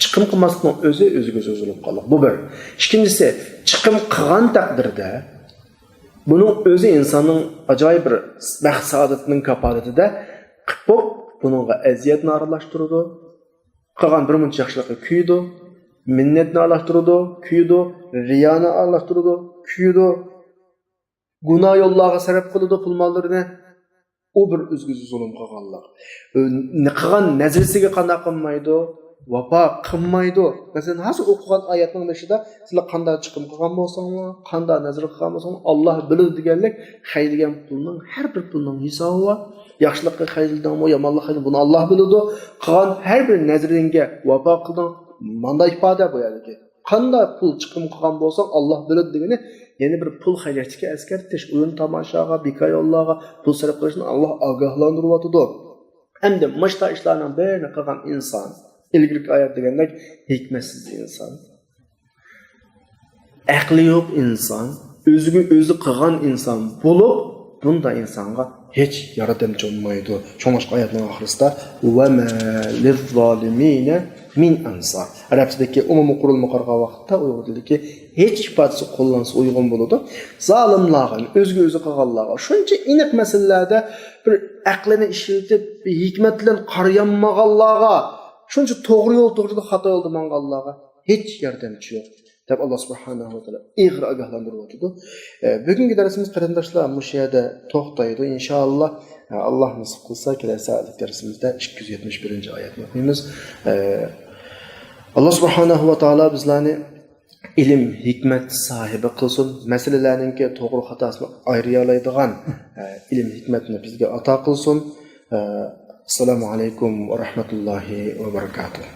چىقىم قىلماسلىقنىڭ ئۆزى ئۆزىگە ئۆزى زۇلۇم قىلغانلىق. بۇ بىر. ئىككىنچىسى، چىقىم قىلغان تەقدىردە بۇنىڭ ئۆزى ئىنساننىڭ ئاجايىپ بىر بەخت سائادىتىنىڭ كاپالىتىدە قىلىپ بولۇپ، بۇنىڭغا ئەزىيەتنى ئارىلاشتۇرىدۇ. قىلغان بىر مۇنچە ياخشىلىققا كۆيىدۇ. مىننەتنى ئارىلاشتۇرىدۇ، كۆيىدۇ. رىيانى ئارىلاشتۇرىدۇ، كۆيىدۇ. گۇناھ يوللارغا سەرپ قىلىدۇ پۇل ماللىرىنى. ئۇ بىر ئۆزىگە زۇلۇم قىلغانلىق. قىلغان نەزرىسىگە قانداق قىلمايدۇ؟ ۋاپا قىلمايدۇ. مەسىلەن، ھازىر ئوقۇغان ئايەتنىڭ بېشىدا سىلەر قانداق چىقىم قىلغان بولساڭلار، قانداق نەزر قىلغان بولساڭلار، ئاللا بىلىدۇ دېگەنلىك، خەجلىگەن پۇلنىڭ ھەر بىر پۇلنىڭ ھېسابى بار. ياخشىلىققا خەجلىدىڭمۇ، يامانلىققا خەجلىدىڭمۇ، بۇنى ئاللا بىلىدۇ. قىلغان ھەر بىر نەزرىڭگە ۋاپا قىلدىڭ. ماندا ئىپادە بۇ يەردىكى. قانداق پۇل چىقىم قىلغان بولساڭ، ئاللا بىلىدۇ دېگىنى، يەنە بىر پۇل خەجلەشتىكى ئەسكەرتىش، ئويۇن تاماشاغا، بىكار يوللارغا پۇل سەرپ قىلىشتىن ئاللا ئاگاھلاندۇرۇۋاتىدۇ. ئەمدى مۇشتا ئىشلارنىڭ بىرىنى قىلغان ئىنسان، ئىلگىرىكى ئايەت دېگەندەك، ھېكمەتسىز ئىنسان. ئەقلى يوق ئىنسان، ئۆزىگە ئۆزى قىلغان ئىنسان بولۇپ، بۇنداق ئىنسانغا ھېچ ياردەمچى بولمايدۇ. شۇڭلاشقا ئايەتنىڭ ئاخىرىسىدا، «وما للظالمين من أنصار». ئەرەبچىدىكى ئومۇمىي قۇرۇلما قارىغان ۋاقىتتا ئۇيغۇر تىلىدىكى ھېچ ئىپادىسى قوللانسا ئۇيغۇن بولىدۇ. زالىملارغا، يەنى ئۆزىگە ئۆزى قىلغانلارغا، شۇنچە ئېنىق مەسىلىلەردە بىر ئەقلىنى ئىشلىتىپ، بىر ھېكمەت بىلەن قارىيالمىغانلارغا، شۇنچە توغرا يول توغرىسىدا خاتا يولدا ماڭغانلارغا ھېچ ياردەمچى يوق، دەپ ئاللا سۇبھانەھۇ ۋە تائالا ئېغىر ئاگاھلاندۇرۇۋاتىدۇ. ئە، بۈگۈنكى دەرسىمىز، قېرىنداشلار، مۇشۇ يەردە توختايدۇ. ئىنشائاللا، ئە، ئاللا نېسىپ قىلسا، كېلەر سائەتلىك دەرسىمىزدە ئىككى يۈز يەتمىش بىرىنچى ئايەتنى ئوقۇيمىز. ئە، ئاللا سۇبھانەھۇ ۋە تائالا بىزلەرنى ئىلىم، ھېكمەت ساھىبى قىلسۇن. مەسىلىلەرنىڭكى توغرا خاتاسىنى ئايرىيالايدىغان، ئە، ئىلىم، ھېكمەتنى بىزگە ئاتا قىلسۇن. ئە، ئەسسالامۇ ئەلەيكۇم ۋە رەھمەتۇللاھى ۋە بەرىكاتۇھ.